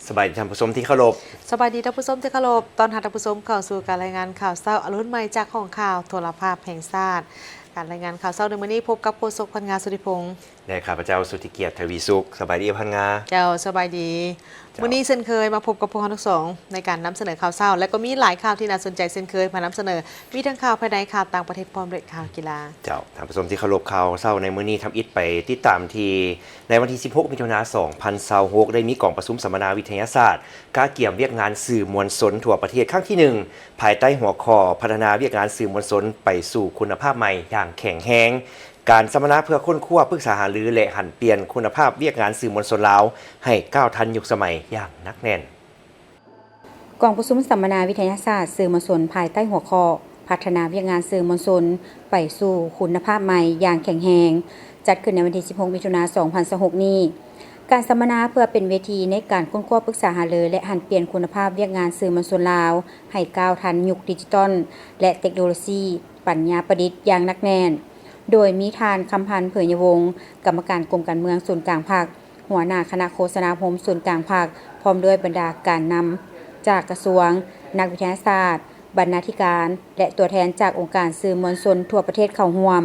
ສະບາຍດີທ່ານຜູ້ຊົມທີ່ເຄົາລົບ. ສະບາຍດີທ່ານຜູ້ຊົມທີ່ເຄົາລົບ. ຕ້ອນຮັບທ່ານຜູ້ຊົມເຂົ້າສູ່ການລາຍງານຂ່າວເຊົ້າອະລຸນໃໝ່ຈາກຫ້ອງຂ່າວໂທລະພາບແຫ່ງຊາດ. ການລາຍງານຂ່າວເຊົ້າໃນມື້ນີ້ ພົບກັບໂຄສົກພັນງາ ສຸທິພົງ ແລະ ຂ້າພະເຈົ້າ ສຸທິກຽດ ທະວີສຸກ. ສະບາຍດີພັນງາ. ເຈົ້າ ສະບາຍດີ. ເຈົ້າ ມື້ນີ້ເຊັ່ນເຄີຍມາພົບກັບພວກເຮົາທັງສອງໃນການນຳສະເໜີຂ່າວເຊົ້າ ແລະ ກໍມີຫຼາຍຂ່າວທີ່ໜ້າສົນໃຈເຊັ່ນເຄີຍ ມານຳສະເໜີ. ມີທັງຂ່າວພາຍໃນ, ຂ່າວຕ່າງປະເທດ ພ້ອມດ້ວຍຂ່າວກິລາ. ເຈົ້າ ທ່ານຜູ້ຊົມທີ່ເຄົາລົບ, ຂ່າວເຊົ້າໃນມື້ນີ້ ທຳອິດໄປຕິດຕາມທີ່ໃນວັນທີສິບຫົກ ມິຖຸນາ ສອງພັນຊາວຫົກ ໄດ້ມີກອງປະຊຸມສຳມະນາວິທະຍາສາດ ກະກຽມວຽກງານສື່ມວນຊົນທົ່ວປະເທດຄັ້ງທີໜຶ່ງ ພາຍໃຕ້ຫົວຂໍ້ ພັດທະນາວຽກງານສື່ມວນຊົນໄປສູ່ຄຸນນະພາບໃໝ່ຢ່າງແຂງແຮງ. ການສຳມະນາເພື່ອຄົ້ນຄວ້າ, ປຶກສາຫາລື ແລະ ຫັນປ່ຽນຄຸນນະພາບວຽກງານສື່ມວນຊົນລາວ ໃຫ້ກ້າວທັນຍຸກສະໄໝຢ່າງໜັກແໜ້ນ. ກອງປະຊຸມສຳມະນາວິທະຍາສາດສື່ມວນຊົນ ພາຍໃຕ້ຫົວຂໍ້ ພັດທະນາວຽກງານສື່ມວນຊົນໄປສູ່ຄຸນນະພາບໃໝ່ຢ່າງແຂງແຮງ ຈັດຂຶ້ນໃນວັນທີສິບຫົກ ມິຖຸນາ ສອງພັນຊາວຫົກນີ້. ການສຳມະນາເພື່ອເປັນເວທີໃນການຄົ້ນຄວ້າ, ປຶກສາຫາລື ແລະ ຫັນປ່ຽນຄຸນນະພາບວຽກງານສື່ມວນຊົນລາວ ໃຫ້ກ້າວທັນຍຸກດິຈິຕອນ ແລະ ເຕັກໂນໂລຊີປັນຍາປະດິດຢ່າງໜັກແໜ້ນ, ໂດຍມີທ່ານ ຄຳພັນ ເຜີຍຍະວົງ ກຳມະການກົມການເມືອງສູນກາງພັກ, ຫົວໜ້າຄະນະໂຄສະນາອົບຮົມສູນກາງພັກ, ພ້ອມດ້ວຍບັນດາການນຳຈາກກະຊວງ, ນັກວິທະຍາສາດ, ບັນນາທິການ ແລະ ຕົວແທນຈາກອົງການສື່ມວນຊົນທົ່ວປະເທດເຂົ້າຮ່ວມ.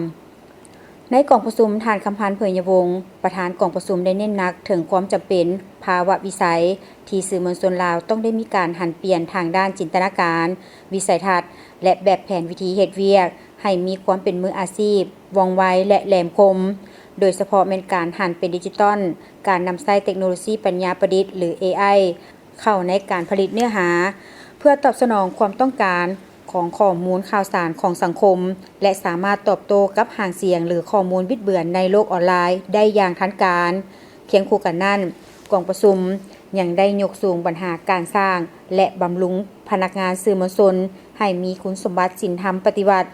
ໃນກອງປະຊຸມ, ທ່ານ ຄຳພັນ ເຜີຍຍະວົງ ປະທານກອງປະຊຸມ ໄດ້ເນັ້ນໜັກເຖິງຄວາມຈຳເປັນ, ພາວະວິໄສທີ່ສື່ມວນຊົນລາວຕ້ອງໄດ້ມີການຫັນປ່ຽນທາງດ້ານຈິນຕະນາການ, ວິໄສທັດ ແລະ ແບບແຜນວິທີເຮັດວຽກ ໃຫ້ມີຄວາມເປັນມືອາຊີບ, ວ່ອງໄວ ແລະ ແຫຼມຄົມ, ໂດຍສະເພາະແມ່ນການຫັນເປັນດິຈິຕອນ, ການນຳໃຊ້ເຕັກໂນໂລຊີປັນຍາປະດິດ ຫຼື ເອໄອ ເຂົ້າໃນການຜະລິດເນື້ອຫາ ເພື່ອຕອບສະໜອງຄວາມຕ້ອງການຂອງຂໍ້ມູນຂ່າວສານຂອງສັງຄົມ ແລະ ສາມາດຕອບໂຕ້ກັບຫາງສຽງ ຫຼື ຂໍ້ມູນບິດເບືອນໃນໂລກອອນລາຍໄດ້ຢ່າງທັນການ. ຄຽງຄູ່ກັນນັ້ນ, ກອງປະຊຸມຍັງໄດ້ຍົກສູງບັນຫາການສ້າງ ແລະ ບຳລຸງພະນັກງານສື່ມວນຊົນ ໃຫ້ມີຄຸນສົມບັດສິນທຳປະຕິວັດ,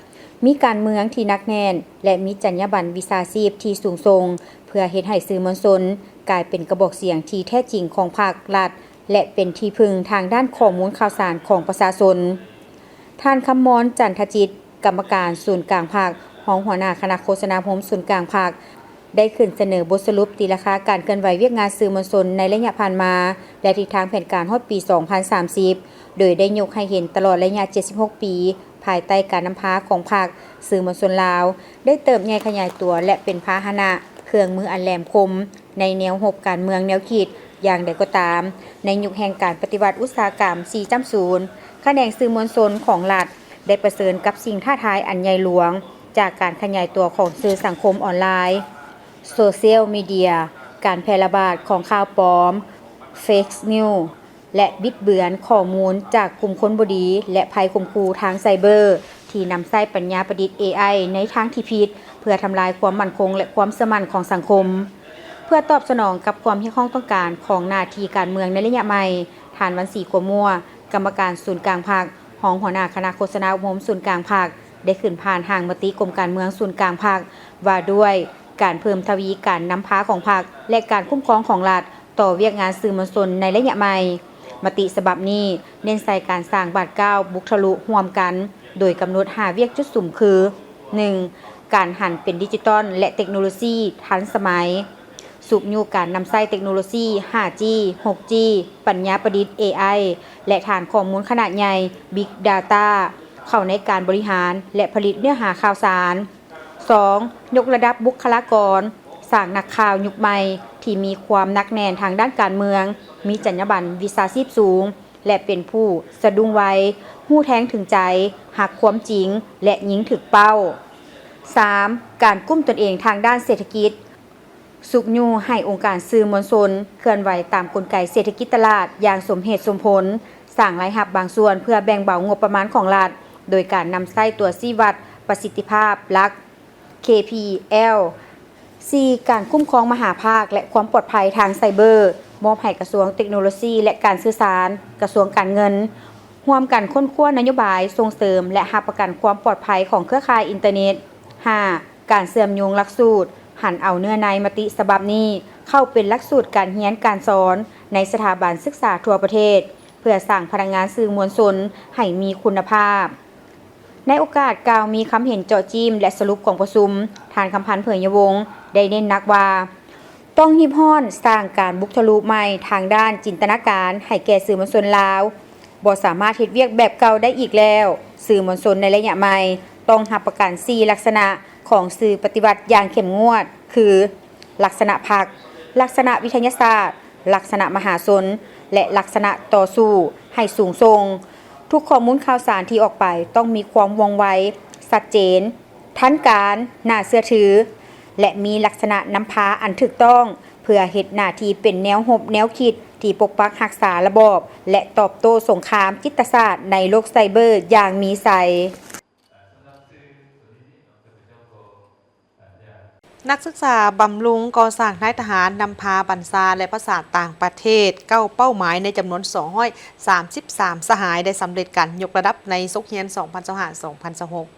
ມີການເມືອງທີ່ໜັກແໜ້ນ ແລະ ມີຈັນຍາບັນວິຊາຊີບທີ່ສູງສົ່ງ, ເພື່ອເຮັດໃຫ້ສື່ມວນຊົນກາຍເປັນກະບອກສຽງທີ່ແທ້ຈິງຂອງພັກ, ລັດ ແລະ ເປັນທີ່ເພິ່ງທາງດ້ານຂໍ້ມູນຂ່າວສານຂອງປະຊາຊົນ. ທ່ານ ຄຳມອນ ຈັນທະຈິດ, ກຳມະການສູນກາງພັກ, ຮອງຫົວໜ້າຄະນະໂຄສະນາອົບຮົມສູນກາງພັກ, ໄດ້ຂຶ້ນສະເໜີບົດສະຫຼຸບຕີລາຄາການເຄື່ອນໄຫວວຽກງານສື່ມວນຊົນໃນໄລຍະຜ່ານມາ ແລະ ທິດທາງແຜນການຮອດປີສອງພັນສາມສິບ ໂດຍໄດ້ຍົກໃຫ້ເຫັນຕະຫຼອດໄລຍະເຈັດສິບຫົກປີ ພາຍໃຕ້ການນຳພາຂອງພັກ, ສື່ມວນຊົນລາວໄດ້ເຕີບໃຫຍ່ຂະຫຍາຍຕົວ ແລະ ເປັນພາຫະນະ, ເຄື່ອງມືອັນແຫຼມຄົມ ໃນແນວຮົບການເມືອງແນວຄິດ. ຢ່າງໃດກໍຕາມ, ໃນຍຸກແຫ່ງການປະຕິວັດອຸດສາຫະກຳສີ່ຈ້ຳສູນ, ຂະແໜງສື່ມວນຊົນຂອງລັດໄດ້ປະເຊີນກັບສິ່ງທ້າທາຍອັນໃຫຍ່ຫຼວງ ຈາກການຂະຫຍາຍຕົວຂອງສື່ສັງຄົມອອນລາຍ, ໂຊຊຽວມີເດຍ, ການແຜ່ລະບາດຂອງຂ່າວປອມ, ເຟກນິວ ແລະ ບິດເບືອນຂໍ້ມູນຈາກກຸ່ມຄົນບໍ່ດີ ແລະ ໄພຂົ່ມຂູ່ທາງໄຊເບີ ທີ່ນຳໃຊ້ປັນຍາປະດິດ ເອໄອ ໃນທາງທີ່ຜິດ ເພື່ອທຳລາຍຄວາມໝັ້ນຄົງ ແລະ ຄວາມເຊື່ອໝັ້ນຂອງສັງຄົມ. ເພື່ອຕອບສະໜອງກັບຄວາມຮຽກຮ້ອງຕ້ອງການຂອງໜ້າທີ່ການເມືອງໃນໄລຍະໃໝ່, ທ່ານ ວັນສີ ຂົວມົວ, ກຳມະການສູນກາງພັກ, ຮອງຫົວໜ້າຄະນະໂຄສະນາອົບຮົມສູນກາງພັກ ໄດ້ຂຶ້ນຜ່ານຮ່າງມະຕິກົມການເມືອງສູນກາງພັກ ວ່າດ້ວຍການເພີ່ມທະວີການນຳພາຂອງພັກ ແລະ ການຄຸ້ມຄອງຂອງລັດ ຕໍ່ວຽກງານສື່ມວນຊົນໃນໄລຍະໃໝ່. ມະຕິສະບັບນີ້ເນັ້ນໃສ່ການສ້າງບາດກ້າວບຸກທະລຸຮ່ວມກັນ, ໂດຍກຳນົດຫ້າວຽກຈຸດສຸມຄື ໜຶ່ງ ການຫັນເປັນດິຈິຕອນ ແລະ ເຕັກໂນໂລຊີທັນສະໄໝ, ຊຸກຍູ້ການນຳໃຊ້ເຕັກໂນໂລຊີ ຫ້າຈີ ຫົກຈີ ປັນຍາປະດິດ ເອໄອ ແລະ ຖານຂໍ້ມູນຂະໜາດໃຫຍ່ Big Data ເຂົ້າໃນການບໍລິຫານ ແລະ ຜະລິດເນື້ອຫາຂ່າວສານ. ສອງ ຍົກລະດັບບຸກຄະລາກອນ, ສ້າງນັກຂ່າວຍຸກໃໝ່ທີ່ມີຄວາມໜັກແໜ້ນທາງດ້ານການເມືອງ, ມີຈັນຍາບັນວິຊາຊີບສູງ ແລະ ເປັນຜູ້ສະດຸ້ງໄວ, ຮູ້ແທງເຖິງໃຈ, ຮັກຄວາມຈິງ ແລະ ຍິງຖືກເປົ້າ. ສາມ ການກຸ້ມຕົນເອງທາງດ້ານເສດຖະກິດ, ຊຸກຍູ້ໃຫ້ອົງການສື່ມວນຊົນເຄື່ອນໄຫວຕາມກົນໄກເສດຖະກິດຕະຫຼາດຢ່າງສົມເຫດສົມຜົນ, ສ້າງລາຍຮັບບາງສ່ວນເພື່ອແບ່ງເບົາງົບປະມານຂອງລັດ ໂດຍການນຳໃຊ້ຕົວຊີ້ວັດປະສິດທິພາບຫຼັກ ເຄພີແອລ. ສີ່ ການຄຸ້ມຄອງມະຫາພາກ ແລະ ຄວາມປອດໄພທາງໄຊເບີ ມອບໃຫ້ກະຊວງເຕັກໂນໂລຊີ ແລະ ການສື່ສານ, ກະຊວງການເງິນ ຮ່ວມກັນຄົ້ນຄວ້ານະໂຍບາຍສົ່ງເສີມ ແລະ ຮັບປະກັນຄວາມປອດໄພຂອງເຄືອຂ່າຍອິນເຕີເນັດ. ຫ້າ ການເຊື່ອມໂຍງຫຼັກສູດ, ຫັນເອົາເນື້ອໃນມະຕິສະບັບນີ້ເຂົ້າເປັນຫຼັກສູດການຮຽນການສອນໃນສະຖາບັນສຶກສາທົ່ວປະເທດ ເພື່ອສ້າງພະນັກງານສື່ມວນຊົນໃຫ້ມີຄຸນນະພາບ. ໃນໂອກາດກ່າວມີຄຳເຫັນເຈາະຈີ້ມ ແລະ ສະຫຼຸບກອງປະຊຸມ, ທ່ານ ຄຳພັນ ເຜີຍຍະວົງ ໄດ້ເນັ້ນໜັກວ່າ, ໂຕ ຕ້ອງຮີບຮ້ອນສ້າງການບຸກທະລຸໃໝ່ທາງດ້ານຈິນຕະນາການໃຫ້ແກ່ສື່ມວນຊົນລາວ. ບໍ່ສາມາດເຮັດວຽກແບບເກົ່າໄດ້ອີກແລ້ວ. ສື່ມວນຊົນໃນໄລຍະໃໝ່ຕ້ອງຮັບປະກັນສີ່ລັກສະນະຂອງສື່ປະຕິວັດຢ່າງເຂັ້ມງວດ ຄື ລັກສະນະພັກ, ລັກສະນະວິທະຍາສາດ, ລັກສະນະມະຫາຊົນ ແລະ ລັກສະນະຕໍ່ສູ້ໃຫ້ສູງສົ່ງ. ທຸກຂໍ້ມູນຂ່າວສານທີ່ອອກໄປຕ້ອງມີຄວາມວ່ອງໄວ, ຊັດເຈນ, ທັນການ, ໜ້າເຊື່ອຖື ແລະ ມີລັກສະນະນຳພາອັນຖືກຕ້ອງ ເພື່ອເຮັດໜ້າທີ່ເປັນແນວຮົບແນວຄິດທີ່ປົກປັກຮັກສາລະບອບ ແລະ ຕອບໂຕ້ສົງຄາມຈິດຕະສາດໃນໂລກໄຊເບີຢ່າງມີໄຊ. ນັກສຶກສາບຳລຸງກໍ່ສ້າງນາຍທະຫານນຳພາບັນຊາ ແລະ ພາສາຕ່າງປະເທດ ເກົ້າເປົ້າໝາຍໃນຈຳນວນສອງຮ້ອຍສາມສິບສາມສະຫາຍ ໄດ້ສຳເລັດການຍົກລະດັບໃນສົກຮຽນສອງພັນຊາວຫ້າ ສອງພັນຊາວຫົກ.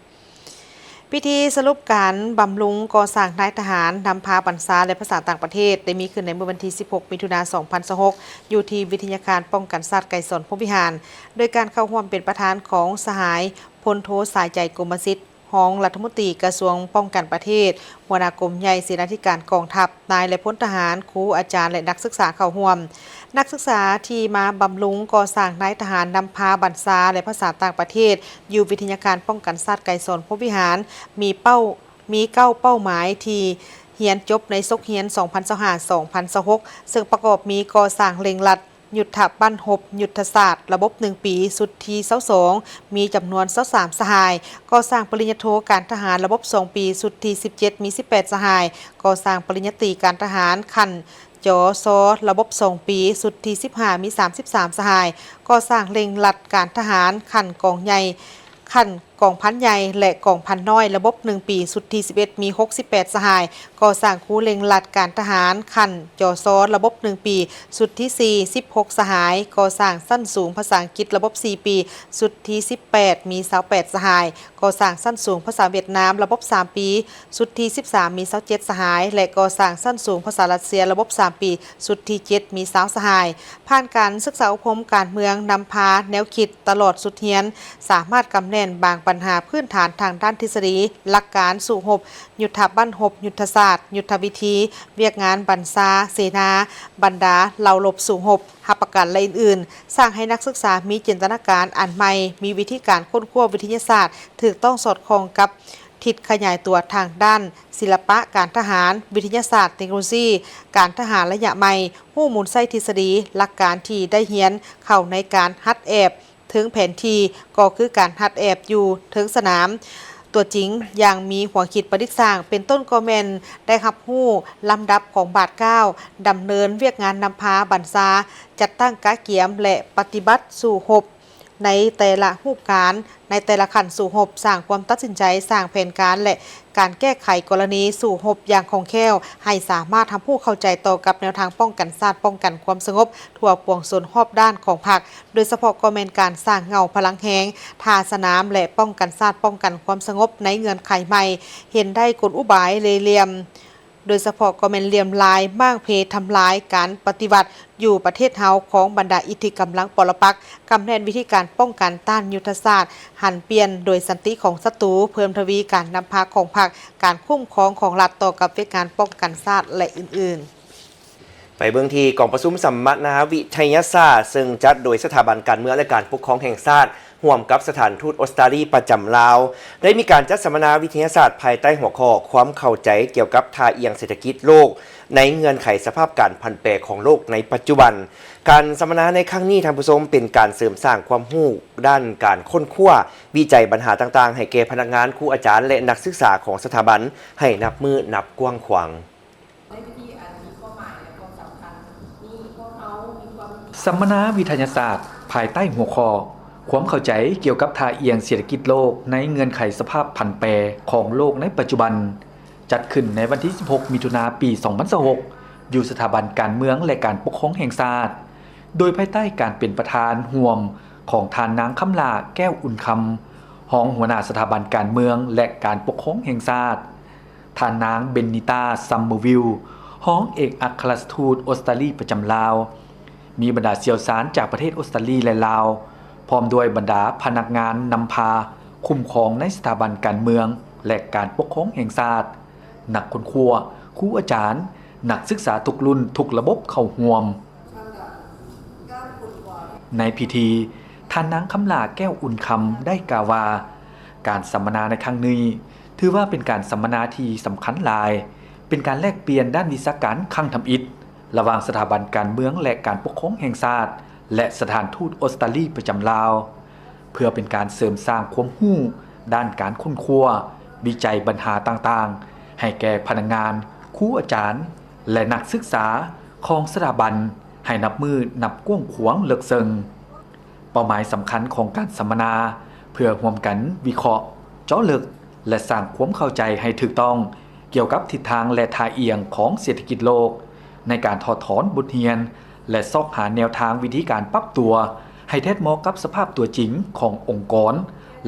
ພິທີສະຫຼຸບການບຳລຸງກໍ່ສ້າງນາຍທະຫານນຳພາບັນຊາ ແລະ ພາສາຕ່າງປະເທດ ໄດ້ມີຂຶ້ນໃນມື້ວັນທີສິບຫົກ ມິຖຸນາ ສອງພັນຊາວຫົກ ຢູ່ທີ່ວິທະຍາຄານປ້ອງກັນຊາດໄກສອນ ພົມວິຫານ ໂດຍການເຂົ້າຮ່ວມເປັນປະທານຂອງສະຫາຍ ພົນໂທ ສາຍໃຈ ກົມມະສິດ ຮອງລັດຖະມົນຕີກະຊວງປ້ອງກັນປະເທດ, ຫົວໜ້າກົມໃຫຍ່ເສນາທິການກອງທັບ, ນາຍ ແລະ ພົນທະຫານ, ຄູ, ອາຈານ ແລະ ນັກສຶກສາເຂົ້າຮ່ວມ. ນັກສຶກສາທີ່ມາບຳລຸງກໍ່ສ້າງນາຍທະຫານນຳພາບັນຊາ ແລະ ພາສາຕ່າງປະເທດ ຢູ່ວິທະຍາຄານປ້ອງກັນຊາດໄກສອນ ພົມວິຫານ ມີເປົ້າ ມີເກົ້າເປົ້າໝາຍທີ່ຮຽນຈົບໃນສົກຮຽນສອງພັນຊາວຫ້າ ສອງພັນຊາວຫົກ ເຊິ່ງປະກອບມີກໍ່ສ້າງເລັ່ງລັດ ຍຸດທະບັ້ນຮົບຍຸດທະສາດລະບົບໜຶ່ງປີ ຊຸດທີຊາວສອງ ມີຈຳນວນຊາວສາມສະຫາຍ, ກໍ່ສ້າງປະລິນຍາໂທການທະຫານລະບົບສອງປີ ຊຸດທີສິບເຈັດ ມີສິບແປດສະຫາຍ, ກໍ່ສ້າງປະລິນຍາຕີການທະຫານຂັ້ນ ຈສ ລະບົບສອງປີ ຊຸດທີສິບຫ້າ ມີສາມສິບສາມສະຫາຍ, ກໍ່ສ້າງເລັ່ງລັດການທະຫານຂັ້ນກອງໃຫຍ່, ຂັ້ນ ກອງພັນໃຫຍ່ ແລະ ກອງພັນນ້ອຍ ລະບົບໜຶ່ງປີ ຊຸດທີສິບເອັດ ມີຫົກສິບແປດສະຫາຍ, ກໍ່ສ້າງຄູເລັ່ງລັດການທະຫານຂັ້ນ ຈສ ລະບົບໜຶ່ງປີ ຊຸດທີສີ່ ສິບຫົກສະຫາຍ, ກໍ່ສ້າງຊັ້ນສູງພາສາອັງກິດລະບົບສີ່ປີ ຊຸດທີສິບແປດ ມີຊາວແປດສະຫາຍ, ກໍ່ສ້າງຊັ້ນສູງພາສາຫວຽດນາມລະບົບສາມປີ ຊຸດທີສິບສາມ ມີຊາວເຈັດສະຫາຍ ແລະ ກໍ່ສ້າງຊັ້ນສູງພາສາຣັດເຊຍລະບົບສາມປີ ຊຸດທີເຈັດ ມີຊາວສະຫາຍ. ຜ່ານການສຶກສາອົບຮົມການເມືອງນຳພາແນວຄິດຕະຫຼອດຊຸດຮຽນ ສາມາດກຳແໜ້ນບາງບັນຫາພື້ນຖານທາງດ້ານທິດສະດີ, ຫຼັກການສູ້ຮົບ, ຍຸດທະບັ້ນຮົບ, ຍຸດທະສາດ, ຍຸດທະວິທີ, ວຽກງານບັນຊາເສນາ, ບັນດາເຫຼົ່າລົບສູ້ຮົບ, ຮັບປະກັນ ແລະ ອື່ນໆ, ສ້າງໃຫ້ນັກສຶກສາມີຈິນຕະນາການອັນໃໝ່, ມີວິທີການຄົ້ນຄວ້າວິທະຍາສາດ, ຖືກຕ້ອງສອດຄ່ອງກັບທິດຂະຫຍາຍຕົວທາງດ້ານ ສິລະປະການທະຫານ, ວິທະຍາສາດ, ເຕັກໂນໂລຊີການທະຫານໄລຍະໃໝ່, ຮູ້ໝູນໃຊ້ທິດສະດີ, ຫຼັກການທີ່ໄດ້ຮຽນເຂົ້າໃນການຫັດແອບເທິງແຜນທີ່ ກໍຄືການຫັດແອບຢູ່ເທິງສະໜາມຕົວຈິງຢ່າງມີຫົວຄິດປະດິດສ້າງ, ເປັນຕົ້ນກໍແມ່ນໄດ້ຮັບຮູ້ລຳດັບຂອງບາດກ້າວ, ດຳເນີນວຽກງານນຳພາບັນຊາ, ຈັດຕັ້ງກະກຽມ ແລະ ປະຕິບັດສູ້ຮົບ ໃນແຕ່ລະຮູບການ, ໃນແຕ່ລະຂັ້ນສູ້ຮົບ, ສ້າງຄວາມຕັດສິນໃຈ, ສ້າງແຜນການ ແລະ ການແກ້ໄຂກໍລະນີສູ້ຮົບຢ່າງຄ່ອງແຄ້ວ, ໃຫ້ສາມາດຮັບຮູ້ເຂົ້າໃຈຕໍ່ກັບແນວທາງປ້ອງກັນຊາດ, ປ້ອງກັນຄວາມສະຫງົບທົ່ວປວງຊົນຮອບດ້ານຂອງພັກ, ໂດຍສະເພາະກໍແມ່ນການສ້າງເຫງົ້າພະລັງແຮງ, ທ່າສະໜາມ ແລະ ປ້ອງກັນຊາດ, ປ້ອງກັນຄວາມສະຫງົບໃນເງື່ອນໄຂໃໝ່, ເຫັນໄດ້ກົນອຸບາຍເລ່ຫຼ່ຽມ ໂດຍສະເພາະກໍແມ່ນຫຼວມລາຍມ້າງເພທຳລາຍການປະຕິວັດຢູ່ປະເທດເຮົາຂອງບັນດາອິດທິກຳລັງປໍລະປັກ, ກຳແໜ້ນວິທີການປ້ອງກັນຕ້ານຍຸດທະສາດຫັນປ່ຽນໂດຍສັນຕິຂອງສັດຕູ, ເພີ່ມທະວີການນຳພາຂອງພັກ, ການຄຸ້ມຄອງຂອງລັດຕໍ່ກັບວຽກງານປ້ອງກັນຊາດ ແລະ ອື່ນໆ. ໄປເບິ່ງທີ່ກອງປະຊຸມສຳມະນາວິທະຍາສາດ ເຊິ່ງຈັດໂດຍສະຖາບັນການເມືອງ ແລະ ການປົກຄອງແຫ່ງຊາດ ຮ່ວມກັບສະຖານທູດອົດສະຕາລີປະຈຳລາວ ໄດ້ມີການຈັດສຳມະນາວິທະຍາສາດພາຍໃຕ້ຫົວຂໍ້ ຄວາມເຂົ້າໃຈກ່ຽວກັບທ່າອ່ຽງເສດຖະກິດໂລກໃນເງື່ອນໄຂສະພາບການຜັນແປຂອງໂລກໃນປັດຈຸບັນ. ການສຳມະນາໃນຄັ້ງນີ້, ທ່ານຜູ້ຊົມ, ເປັນການເສີມສ້າງຄວາມຮູ້ດ້ານການຄົ້ນຄວ້າ, ວິໄຈບັນຫາຕ່າງໆ ໃຫ້ແກ່ພະນັກງານ, ຄູອາຈານ ແລະ ນັກສຶກສາຂອງສະຖາບັນ ໃຫ້ນັບມື້ນັບກວ້າງຂວາງ. ສຳມະນາວິທະຍາສາດ ພາຍໃຕ້ຫົວຂໍ້ ຄວາມເຂົ້າໃຈກ່ຽວກັບທ່າອ່ຽງເສດຖະກິດໂລກໃນເງື່ອນໄຂສະພາບຜັນແປຂອງໂລກໃນປັດຈຸບັນ ຈັດຂຶ້ນໃນວັນທີສິບຫົກ ມິຖຸນາ ປີສອງພັນຊາວຫົກ ຢູ່ສະຖາບັນການເມືອງ ແລະ ການປົກຄອງແຫ່ງຊາດ ໂດຍພາຍໃຕ້ການເປັນປະທານຮ່ວມຂອງທ່ານນາງ ຄຳຫຼ້າ ແກ້ວອຸ່ນຄຳ ຮອງຫົວໜ້າສະຖາບັນການເມືອງ ແລະ ການປົກຄອງແຫ່ງຊາດ, ທ່ານນາງ ເບນນິຕາ ຊຳເມີວິລ ຮອງເອກອັກຄະລັດທູດອົດສະຕາລີປະຈຳລາວ, ມີບັນດາຊ່ຽວຊານຈາກປະເທດອົດສະຕາລີ ແລະ ລາວ, ພ້ອມດ້ວຍບັນດາພະນັກງານນຳພາຄຸ້ມຄອງໃນສະຖາບັນການເມືອງ ແລະ ການປົກຄອງແຫ່ງຊາດ, ນັກຄົ້ນຄວ້າ, ຄູອາຈານ, ນັກສຶກສາທຸກລຸ້ນທຸກລະບົບເຂົ້າຮ່ວມ. ໃນພິທີ, ທ່ານນາງ ຄຳຫຼ້າ ແກ້ວອຸ່ນຄຳ ໄດ້ກ່າວວ່າ ການສຳມະນາໃນຄັ້ງນີ້ ຖືວ່າເປັນການສຳມະນາທີ່ສຳຄັນຫຼາຍ, ເປັນການແລກປ່ຽນດ້ານວິຊາການຄັ້ງທຳອິດ ລະຫວ່າງສະຖາບັນການເມືອງ ແລະ ການປົກຄອງແຫ່ງຊາດ ແລະ ສະຖານທູດອົດສະຕາລີປະຈຳລາວ, ເພື່ອເປັນການເສີມສ້າງຄວາມຮູ້ດ້ານການຄົ້ນຄວ້າ, ວິໄຈບັນຫາຕ່າງໆ ໃຫ້ແກ່ພະນັກງານ, ຄູອາຈານ ແລະ ນັກສຶກສາຂອງສະຖາບັນ ໃຫ້ນັບມື້ນັບກວ້າງຂວາງເລິກເຊິ່ງ. ເປົ້າໝາຍສຳຄັນຂອງການສຳມະນາ ເພື່ອຮ່ວມກັນວິເຄາະ, ເຈາະເລິກ ແລະ ສ້າງຄວາມເຂົ້າໃຈໃຫ້ຖືກຕ້ອງ ກ່ຽວກັບທິດທາງ ແລະ ທ່າອຽງຂອງເສດຖະກິດໂລກ, ໃນການຖອດຖອນບົດຮຽນ ແລະ ຊອກຫາແນວທາງວິທີການປັບຕົວ ໃຫ້ແທດເໝາະກັບສະພາບຕົວຈິງຂອງອົງກອນ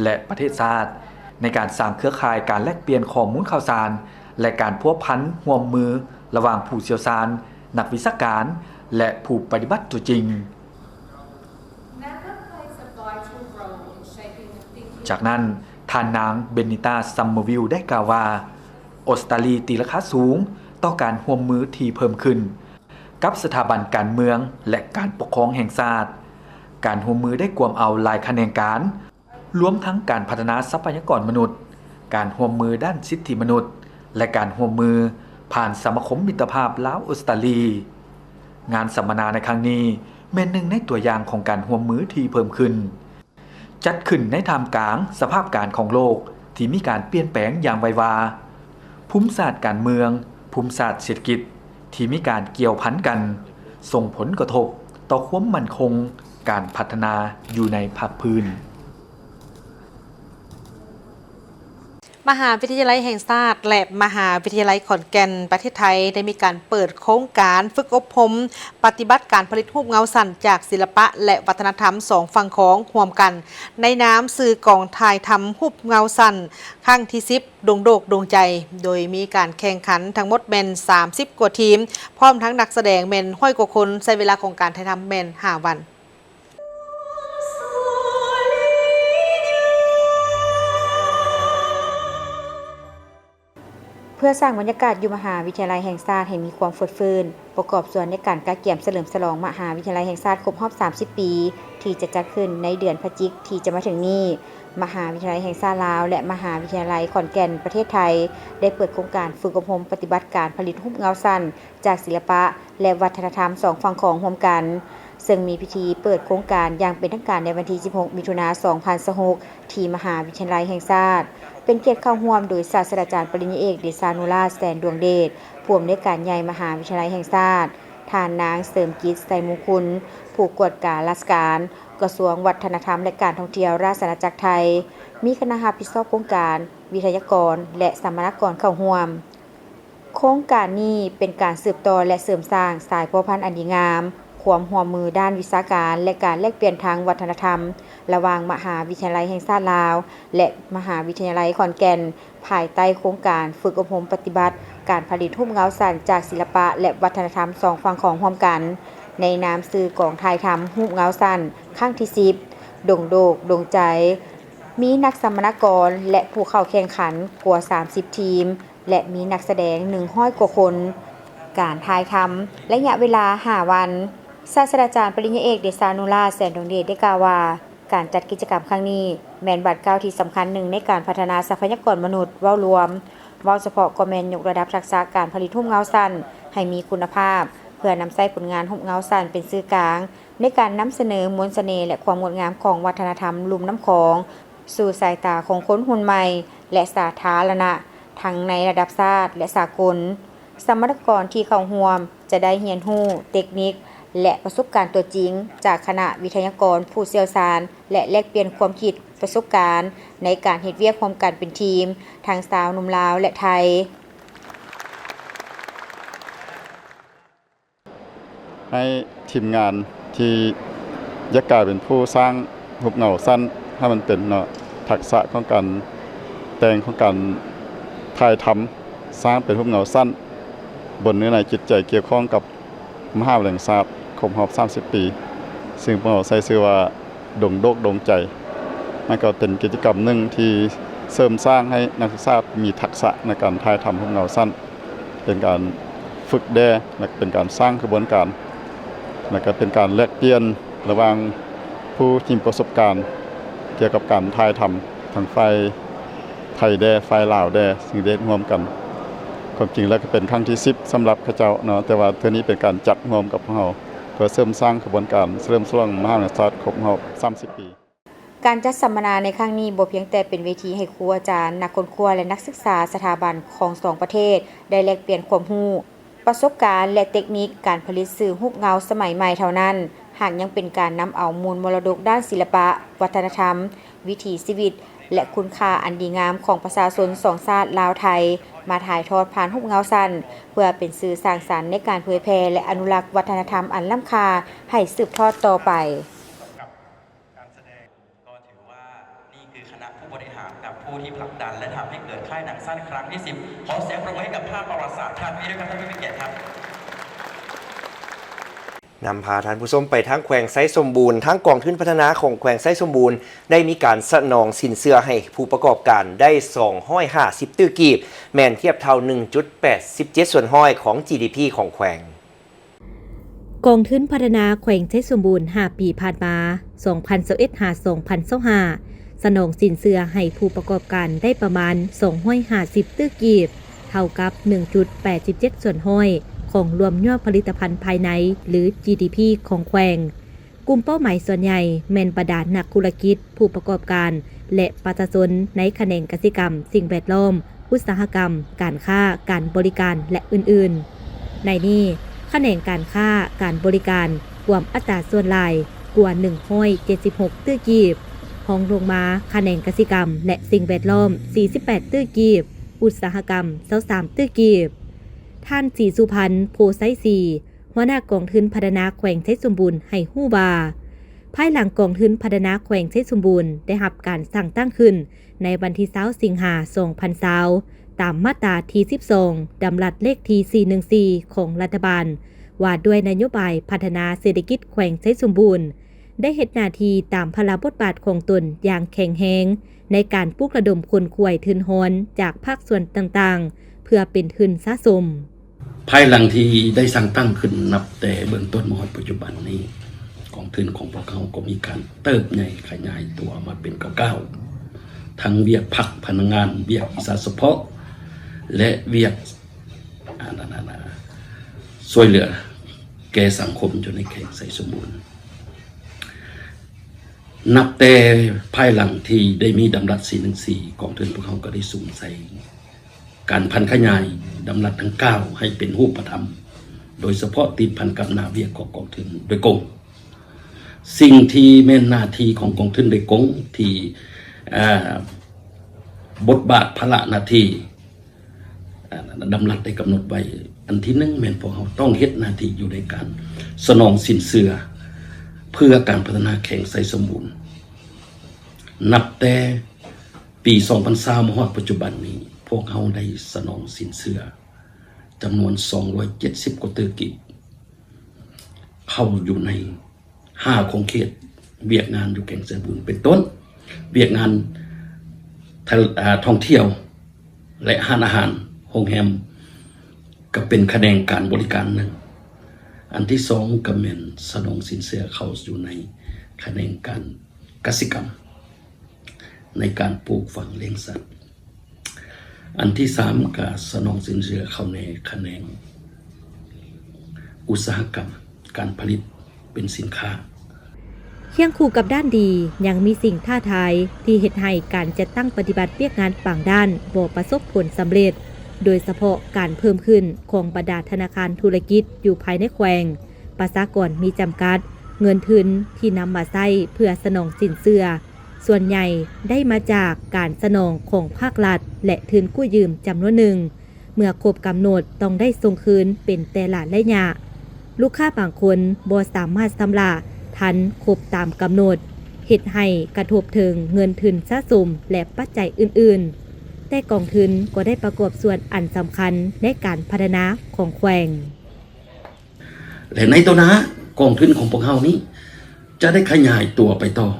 ແລະ ປະເທດຊາດ, ໃນການສ້າງເຄືອຂ່າຍການແລກປ່ຽນຂໍ້ມູນຂ່າວສານ ແລະ ການພົວພັນຮ່ວມມືລະຫວ່າງຜູ້ຊ່ຽວຊານ, ນັກວິຊາການ ແລະ ຜູ້ປະຕິບັດຕົວຈິງ. ຈາກນັ້ນ, ທ່ານນາງ ເບນນິຕາ ຊັມເມີວິລ ໄດ້ກ່າວວ່າ ອົດສະຕາລີຕີລາຄາສູງຕໍ່ການຮ່ວມມືທີ່ເພີ່ມຂຶ້ນກັບສະຖາບັນການເມືອງ ແລະ ການປົກຄອງແຫ່ງຊາດ, ການຮ່ວມມືໄດ້ກວມເອົາຫຼາຍຂະແໜງການ, ລວມທັງການພັດທະນາຊັບພະຍາກອນມະນຸດ, ການຮ່ວມມືດ້ານສິດທິມະນຸດ ແລະ ການຮ່ວມມືຜ່ານສະມາຄົມມິດຕະພາບລາວ-ອົດສະຕາລີ. ງານສຳມະນາໃນຄັ້ງນີ້ ແມ່ນໜຶ່ງໃນຕົວຢ່າງຂອງການຮ່ວມມືທີ່ເພີ່ມຂຶ້ນ, ຈັດຂຶ້ນໃນທ່າມກາງສະພາບການຂອງໂລກທີ່ມີການປ່ຽນແປງຢ່າງໄວວາ, ພູມສາດການເມືອງ, ພູມສາດເສດຖະກິດທີ່ມີການກ່ຽວພັນກັນ ສົ່ງຜົນກະທົບຕໍ່ຄວາມໝັ້ນຄົງການພັດທະນາຢູ່ໃນພາກພື້ນ. ມະຫາວິທະຍາໄລແຫ່ງຊາດ ແລະ ມະຫາວິທະຍາໄລຂອນແກ່ນ ປະເທດໄທ ໄດ້ມີການເປີດໂຄງການຝຶກອົບຮົມປະຕິບັດການຜະລິດຮູບເງົາສັ້ນຈາກສິລະປະ ແລະ ວັດທະນະທຳສອງຝັ່ງຂອງຮ່ວມກັນ ໃນນາມຊື່ກອງຖ່າຍທຳຮູບເງົາສັ້ນຄັ້ງທີສິບ ດົງໂດກດົງໃຈ, ໂດຍມີການແຂ່ງຂັນທັງໝົດແມ່ນສາມສິບກວ່າທີມ, ພ້ອມທັງນັກສະແດງແມ່ນຮ້ອຍກວ່າຄົນ, ໃຊ້ເວລາຂອງການຖ່າຍທຳແມ່ນຫ້າວັນ. ເພື່ອສ້າງບັນຍາກາດຢູ່ມະຫາວິທະຍາໄລແຫ່ງຊາດໃຫ້ມີຄວາມຟົດຟື້ນ, ປະກອບສ່ວນໃນການກະກຽມສະເຫຼີມສະຫຼອງມະຫາວິທະຍາໄລແຫ່ງຊາດຄົບຮອບສາມສິບປີ ທີ່ຈະຈັດຂຶ້ນໃນເດືອນພະຈິກທີ່ຈະມາເຖິງນີ້, ມະຫາວິທະຍາໄລແຫ່ງຊາດລາວ ແລະ ມະຫາວິທະຍາໄລຂອນແກ່ນ ປະເທດໄທ ໄດ້ເປີດໂຄງການຝຶກອົບຮົມປະຕິບັດການຜະລິດຮູບເງົາສັ້ນ ຈາກສິລະປະ ແລະ ວັດທະນະທຳສອງຝັ່ງຂອງຮ່ວມກັນ, ເຊິ່ງມີພິທີເປີດໂຄງການຢ່າງເປັນທາງການໃນວັນທີສິບຫົກ ມິຖຸນາ ສອງພັນຊາວຫົກ ທີ່ມະຫາວິທະຍາໄລແຫ່ງຊາດ, ເປັນກຽດເຂົ້າຮ່ວມໂດຍສາດສະດາຈານປະລິນຍາເອກ ເດຊານຸລາດ ແສນດວງເດດ, ຜູ້ອຳນວຍການໃຫຍ່ມະຫາວິທະຍາໄລແຫ່ງຊາດ, ທ່ານນາງ ເສີມກິດ ໄຊມຸງຄຸນ, ຜູ້ກວດກາລາຊະການ ກະຊວງວັດທະນະທຳ ແລະ ການທ່ອງທ່ຽວ ລາຊະອານາຈັກໄທ, ມີຄະນະຮັບຜິດຊອບໂຄງການ, ວິທະຍາກອນ ແລະ ສຳມະນາກອນເຂົ້າຮ່ວມ. ໂຄງການນີ້ເປັນການສືບຕໍ່ ແລະ ເສີມສ້າງສາຍພົວພັນອັນດີງາມ, ຄວາມຮ່ວມມືດ້ານວິຊາການ ແລະ ການແລກປ່ຽນທາງວັດທະນະທຳ ລະຫວ່າງມະຫາວິທະຍາໄລແຫ່ງຊາດລາວ ແລະ ມະຫາວິທະຍາໄລຂອນແກ່ນ, ພາຍໃຕ້ໂຄງການຝຶກອົບຮົມປະຕິບັດການຜະລິດຮູບເງົາສັ້ນຈາກສິລະປະ ແລະ ວັດທະນະທຳສອງຝັ່ງຂອງຮ່ວມກັນ, ໃນນາມຊື່ກອງຖ່າຍທຳຮູບເງົາສັ້ນຄັ້ງທີສິບ ດົງໂດກດົງໃຈ, ມີນັກສຳມະນາກອນ ແລະ ຜູ້ເຂົ້າແຂ່ງຂັນກວ່າສາມສິບທີມ ແລະ ມີນັກສະແດງໜຶ່ງຮ້ອຍກວ່າຄົນ. ການຖ່າຍທຳໄລຍະເວລາຫ້າວັນ. ສາດສະດາຈານປະລິນຍາເອກ ເດຊານຸລາດ ແສນດວງເດດ ໄດ້ກ່າວວ່າ, ການຈັດກິດຈະກຳຄັ້ງນີ້ ແມ່ນບາດກ້າວທີ່ສຳຄັນໜຶ່ງໃນການພັດທະນາຊັບພະຍາກອນມະນຸດເວົ້າລວມ, ເວົ້າສະເພາະກໍແມ່ນຍົກລະດັບທັກສະການຜະລິດຮູບເງົາສັ້ນໃຫ້ມີຄຸນນະພາບ, ເພື່ອນຳໃຊ້ຜົນງານຮູບເງົາສັ້ນເປັນສື່ກາງ ໃນການນຳສະເໜີມວນສະເໜ່ ແລະ ຄວາມງົດງາມຂອງວັດທະນະທຳລຸ່ມນ້ຳຂອງ ສູ່ສາຍຕາຂອງຄົນຮຸ່ນໃໝ່ ແລະ ສາທາລະນະ ທັງໃນລະດັບຊາດ ແລະ ສາກົນ. ສຳມະນາກອນທີ່ເຂົ້າຮ່ວມຈະໄດ້ຮຽນຮູ້ເຕັກນິກ ແລະ ປະສົບການຕົວຈິງຈາກຄະນະວິທະຍາກອນຜູ້ຊ່ຽວຊານ ແລະ ແລກປ່ຽນຄວາມຄິດປະສົບການໃນການເຮັດວຽກຮ່ວມກັນເປັນທີມ ທັງຊາວໜຸ່ມລາວ ແລະ ໄທ. ໃຫ້ທີມງານທີ່ຢາກກາຍເປັນຜູ້ສ້າງຮູບເງົາສັ້ນໃຫ້ມັນເປັນເນາະ, ທັກສະຂອງການແຕ່ງ, ຂອງການຖ່າຍທຳ, ສ້າງເປັນຮູບເງົາສັ້ນ ບົນເນື້ອໃນຈິດໃຈກ່ຽວຂ້ອງກັບມະຫາວິທະຍາໄລແຫ່ງຊາດຄົບຮອບສາມສິບປີ, ຊຶ່ງພວກເຮົາໃສ່ຊື່ວ່າ ດົງໂດກດົງໃຈ. ມັນກໍເປັນກິດຈະກຳໜຶ່ງທີ່ເສີມສ້າງໃຫ້ນັກສຶກສາມີທັກສະໃນການຖ່າຍທຳຮູບເງົາສັ້ນ, ເປັນການ ຝຶກແດ່ ແລະ ເປັນການສ້າງຂະບວນການ ແລະ ກໍເປັນການແລກປ່ຽນລະຫວ່າງຜູ້ທີ່ມີປະສົບການກ່ຽວກັບການຖ່າຍທຳ ທັງຝ່າຍໄທແດ່ ຝ່າຍລາວແດ່ ຈຶ່ງໄດ້ເຮັດຮ່ວມກັນ. ຄວາມຈິງແລ້ວກໍເປັນຄັ້ງທີສິບສຳລັບເຂົາເຈົ້າເນາະ, ແຕ່ວ່າເທື່ອນີ້ເປັນການຈັດຮ່ວມກັບພວກເຮົາ ເພື່ອເສີມສ້າງຂະບວນການສະເຫຼີມສະຫຼອງມະຫານາຊາດຄົບຮອບສາມສິບປີ. ການຈັດສຳມະນາໃນຄັ້ງນີ້ບໍ່ພຽງແຕ່ເປັນເວທີໃຫ້ຄູອາຈານ, ນັກຄົ້ນຄວ້າ ແລະ ນັກສຶກສາສະຖາບັນຂອງສອງປະເທດໄດ້ແລກປ່ຽນຄວາມຮູ້, ປະສົບການ ແລະ ເຕັກນິກການຜະລິດສື່ຮູບເງົາສະໄໝໃໝ່ເທົ່ານັ້ນ, ຫາກຍັງເປັນການນຳເອົາມູນມໍລະດົກດ້ານສິລະປະ, ວັດທະນະທຳ, ວິຖີຊີວິດ ແລະ ຄຸນຄ່າອັນດີງາມຂອງປະຊາຊົນສອງຊາດລາວ-ໄທ ມາຖ່າຍທອດຜ່ານຮູບເງົາສັ້ນ ເພື່ອເປັນສື່ສ້າງສັນໃນການເຜີຍແຜ່ ແລະ ອະນຸລັກວັດທະນະທຳອັນລ້ຳຄ່າໃຫ້ສືບທອດຕໍ່ໄປ. ການສະແດງ ກໍຖືວ່ານີ້ຄືຄະນະຜູ້ບໍລິຫານກັບຜູ້ທີ່ຜັກດັນ ແລະ ທຳໃຫ້ເກີດຄ້າຍໜັງສັ້ນຄັ້ງທີສິບ. ຂໍສຽງປຣບມືໃຫ້ກັບພາບປະຫວັດສາດຄັ້ງນີ້ດ້ວຍຄັບ ທ່ານຜູ້ມີກຽດຄັບ. ນຳພາທ່ານຜູ້ຊົມໄປທາງແຂວງໄຊສົມບູນ. ທາງກອງທຶນພັດທະນາຂອງແຂວງໄຊສົມບູນ ໄດ້ມີການສະໜອງສິນເຊື່ອໃຫ້ຜູ້ປະກອບການໄດ້ສອງຮ້ອຍຫ້າສິບຕື້ກີບ, ແມ່ນທຽບເທົ່າໜຶ່ງຈຸດແປດສິບເຈັດສ່ວນຮ້ອຍຂອງ ຈີດີພີ ຂອງແຂວງ. ກອງທຶນພັດທະນາແຂວງໄຊສົມບູນຫ້າປີຜ່ານມາ ສອງພັນຊາວເອັດ ຫາ ສອງພັນຊາວຫ້າ ສະໜອງສິນເຊື່ອໃຫ້ຜູ້ປະກອບການໄດ້ປະມານສອງຮ້ອຍຫ້າສິບຕື້ກີບ, ເທົ່າກັບໜຶ່ງຈຸດແປດສິບເຈັດສ່ວນຮ້ອຍຂອງລວມຍອດຜະລິດຕະພັນພາຍໃນ ຫຼື ຈີດີພີ ຂອງແຂວງ. ກຸ່ມເປົ້າໝາຍສ່ວນໃຫຍ່ແມ່ນບັນດານັກທຸລະກິດ, ຜູ້ປະກອບການ ແລະ ປະຊາຊົນໃນຂະແໜງກະສິກຳ, ສິ່ງແວດລ້ອມ, ອຸດສາຫະກຳ, ການຄ້າ, ການບໍລິການ ແລະ ອື່ນໆ. ໃນນີ້, ຂະແໜງການຄ້າ, ການບໍລິການ ກວມອັດຕາສ່ວນຫຼາຍກວ່າໜຶ່ງຮ້ອຍເຈັດສິບຫົກຕື້ກີບ, ຮອງລົງມາຂະແໜງກະສິກຳ ແລະ ສິ່ງແວດລ້ອມ ສີ່ສິບແປດຕື້ກີບ, ອຸດສາຫະກຳ ຊາວສາມຕື້ກີບ. ທ່ານ ສີສຸພັນ ໂພໄຊສີ, ຫົວໜ້າກອງທຶນພັດທະນາແຂວງໄຊສົມບູນ ໃຫ້ຮູ້ວ່າ, ພາຍຫຼັງກອງທຶນພັດທະນາແຂວງໄຊສົມບູນໄດ້ຮັບການສ້າງຕັ້ງຂຶ້ນໃນວັນທີຊາວ ສິງຫາ ສອງພັນຊາວ ຕາມມາດຕາທີສິບສອງ ດຳລັດເລກທີສີ່ໜຶ່ງສີ່ ຂອງລັດຖະບານ ວ່າດ້ວຍນະໂຍບາຍພັດທະນາເສດຖະກິດແຂວງໄຊສົມບູນ, ໄດ້ເຮັດໜ້າທີ່ຕາມພາລະບົດບາດຂອງຕົນຢ່າງແຂງແຮງ ໃນການປຸກລະດົມຂົນຂວາຍທຶນຮອນຈາກພາກສ່ວນຕ່າງໆ ເພື່ອເປັນທຶນສະສົມ. ພາຍຫຼັງທີ່ໄດ້ສ້າງຕັ້ງຂຶ້ນນັບແຕ່ເບື້ອງຕົ້ນມາຮອດປັດຈຸບັນນີ້, ກອງທຶນຂອງພວກເຮົາກໍມີການເຕີບໃຫຍ່ຂະຫຍາຍຕົວມາເປັນກ້າວໆ, ທັງວຽກພັກພະນັກງານ, ວຽກວິຊາສະເພາະ ແລະ ວຽກ ອາ ນາ ນາ ນາ ຊ່ວຍເຫຼືອແກ່ສັງຄົມຢູ່ໃນແຂວງໄຊສົມບູນ. ນັບແຕ່ພາຍຫຼັງທີ່ໄດ້ມີດຳລັດສີ່ໜຶ່ງສີ່ ກອງທຶນພວກເຮົາກໍໄດ້ສຸມໃສ່ການຜັນຂະຫຍາຍດຳລັດດັ່ງກ່າວໃຫ້ເປັນຮູບປະທຳ, ໂດຍສະເພາະຕິດພັນກັບໜ້າວຽກຂອງກອງທຶນໂດຍກົງ. ສິ່ງທີ່ແມ່ນໜ້າທີ່ຂອງກອງທຶນໂດຍກົງທີ່ ອາ ບົດບາດພາລະໜ້າທີ່ ອາ ດຳລັດໄດ້ກຳນົດໄວ້, ອັນທີໜຶ່ງແມ່ນພວກເຮົາຕ້ອງເຮັດໜ້າທີ່ຢູ່ໃນການສະໜອງສິນເຊື່ອເພື່ອການພັດທະນາແຂວງໄຊສົມບູນ. ນັບແຕ່ປີສອງພັນຊາວມາຮອດປັດຈຸບັນນີ້, ພວກເຮົາໄດ້ສະໜອງສິນເຊື່ອຈຳນວນສອງຮ້ອຍເຈັດສິບກວ່າຕື້ກີບ ເຂົ້າຢູ່ໃນ ຫ້າຂົງເຂດວຽກງານຢູ່ແຂວງໄຊສະໝູນ ເປັນຕົ້ນ ວຽກງານ ທະ ອາ ທ່ອງທ່ຽວ ແລະ ຮ້ານອາຫານ, ໂຮງແຮມ ກໍເປັນຂະແໜງການບໍລິການໜຶ່ງ. ອັນທີສອງກໍແມ່ນສະໜອງສິນເຊື່ອເຂົ້າຢູ່ໃນຂະແໜງການກະສິກຳ ໃນການປູກຝັງລ້ຽງສັດ. ອັນທີສາມ ກະສະໜອງສິນເຊື່ອເຂົ້າໃນຂະແໜງອຸດສາຫະກຳ ການຜະລິດເປັນສິນຄ້າ. ຄຽງຄູ່ກັບດ້ານດີ, ຍັງມີສິ່ງທ້າທາຍທີ່ເຮັດໃຫ້ການຈັດຕັ້ງປະຕິບັດວຽກງານບາງດ້ານບໍ່ປະສົບຜົນສຳເລັດ, ໂດຍສະເພາະການເພີ່ມຂຶ້ນຂອງບັນດາທະນາຄານທຸລະກິດຢູ່ພາຍໃນແຂວງ, ປະຊາກອນມີຈຳກັດ, ເງິນທຶນທີ່ນຳມາໃຊ້ເພື່ອສະໜອງສິນເຊື່ອ ສ່ວນໃຫຍ່ໄດ້ມາຈາກການສະໜອງຂອງພາກລັດ ແລະ ທຶນກູ້ຢືມຈຳນວນໜຶ່ງ, ເມື່ອຄົບກຳນົດຕ້ອງໄດ້ສົ່ງຄືນເປັນແຕ່ລະໄລຍະ. ລູກຄ້າບາງຄົນບໍ່ສາມາດຊຳລະທັນຄົບຕາມກຳນົດ, ເຮັດໃຫ້ກະທົບເຖິງເງິນທຶນສະສົມ ແລະ ປັດໄຈອື່ນໆ, ແຕ່ກອງທຶນກໍໄດ້ປະກອບສ່ວນອັນສຳຄັນໃນການພັດທະນາຂອງແຂວງ. ແລະ ໃນຕໍ່ໜ້າ ກອງທຶນຂອງພວກເຮົານີ້ຈະໄດ້ຂະຫຍາຍຕົວໄປຕໍ່,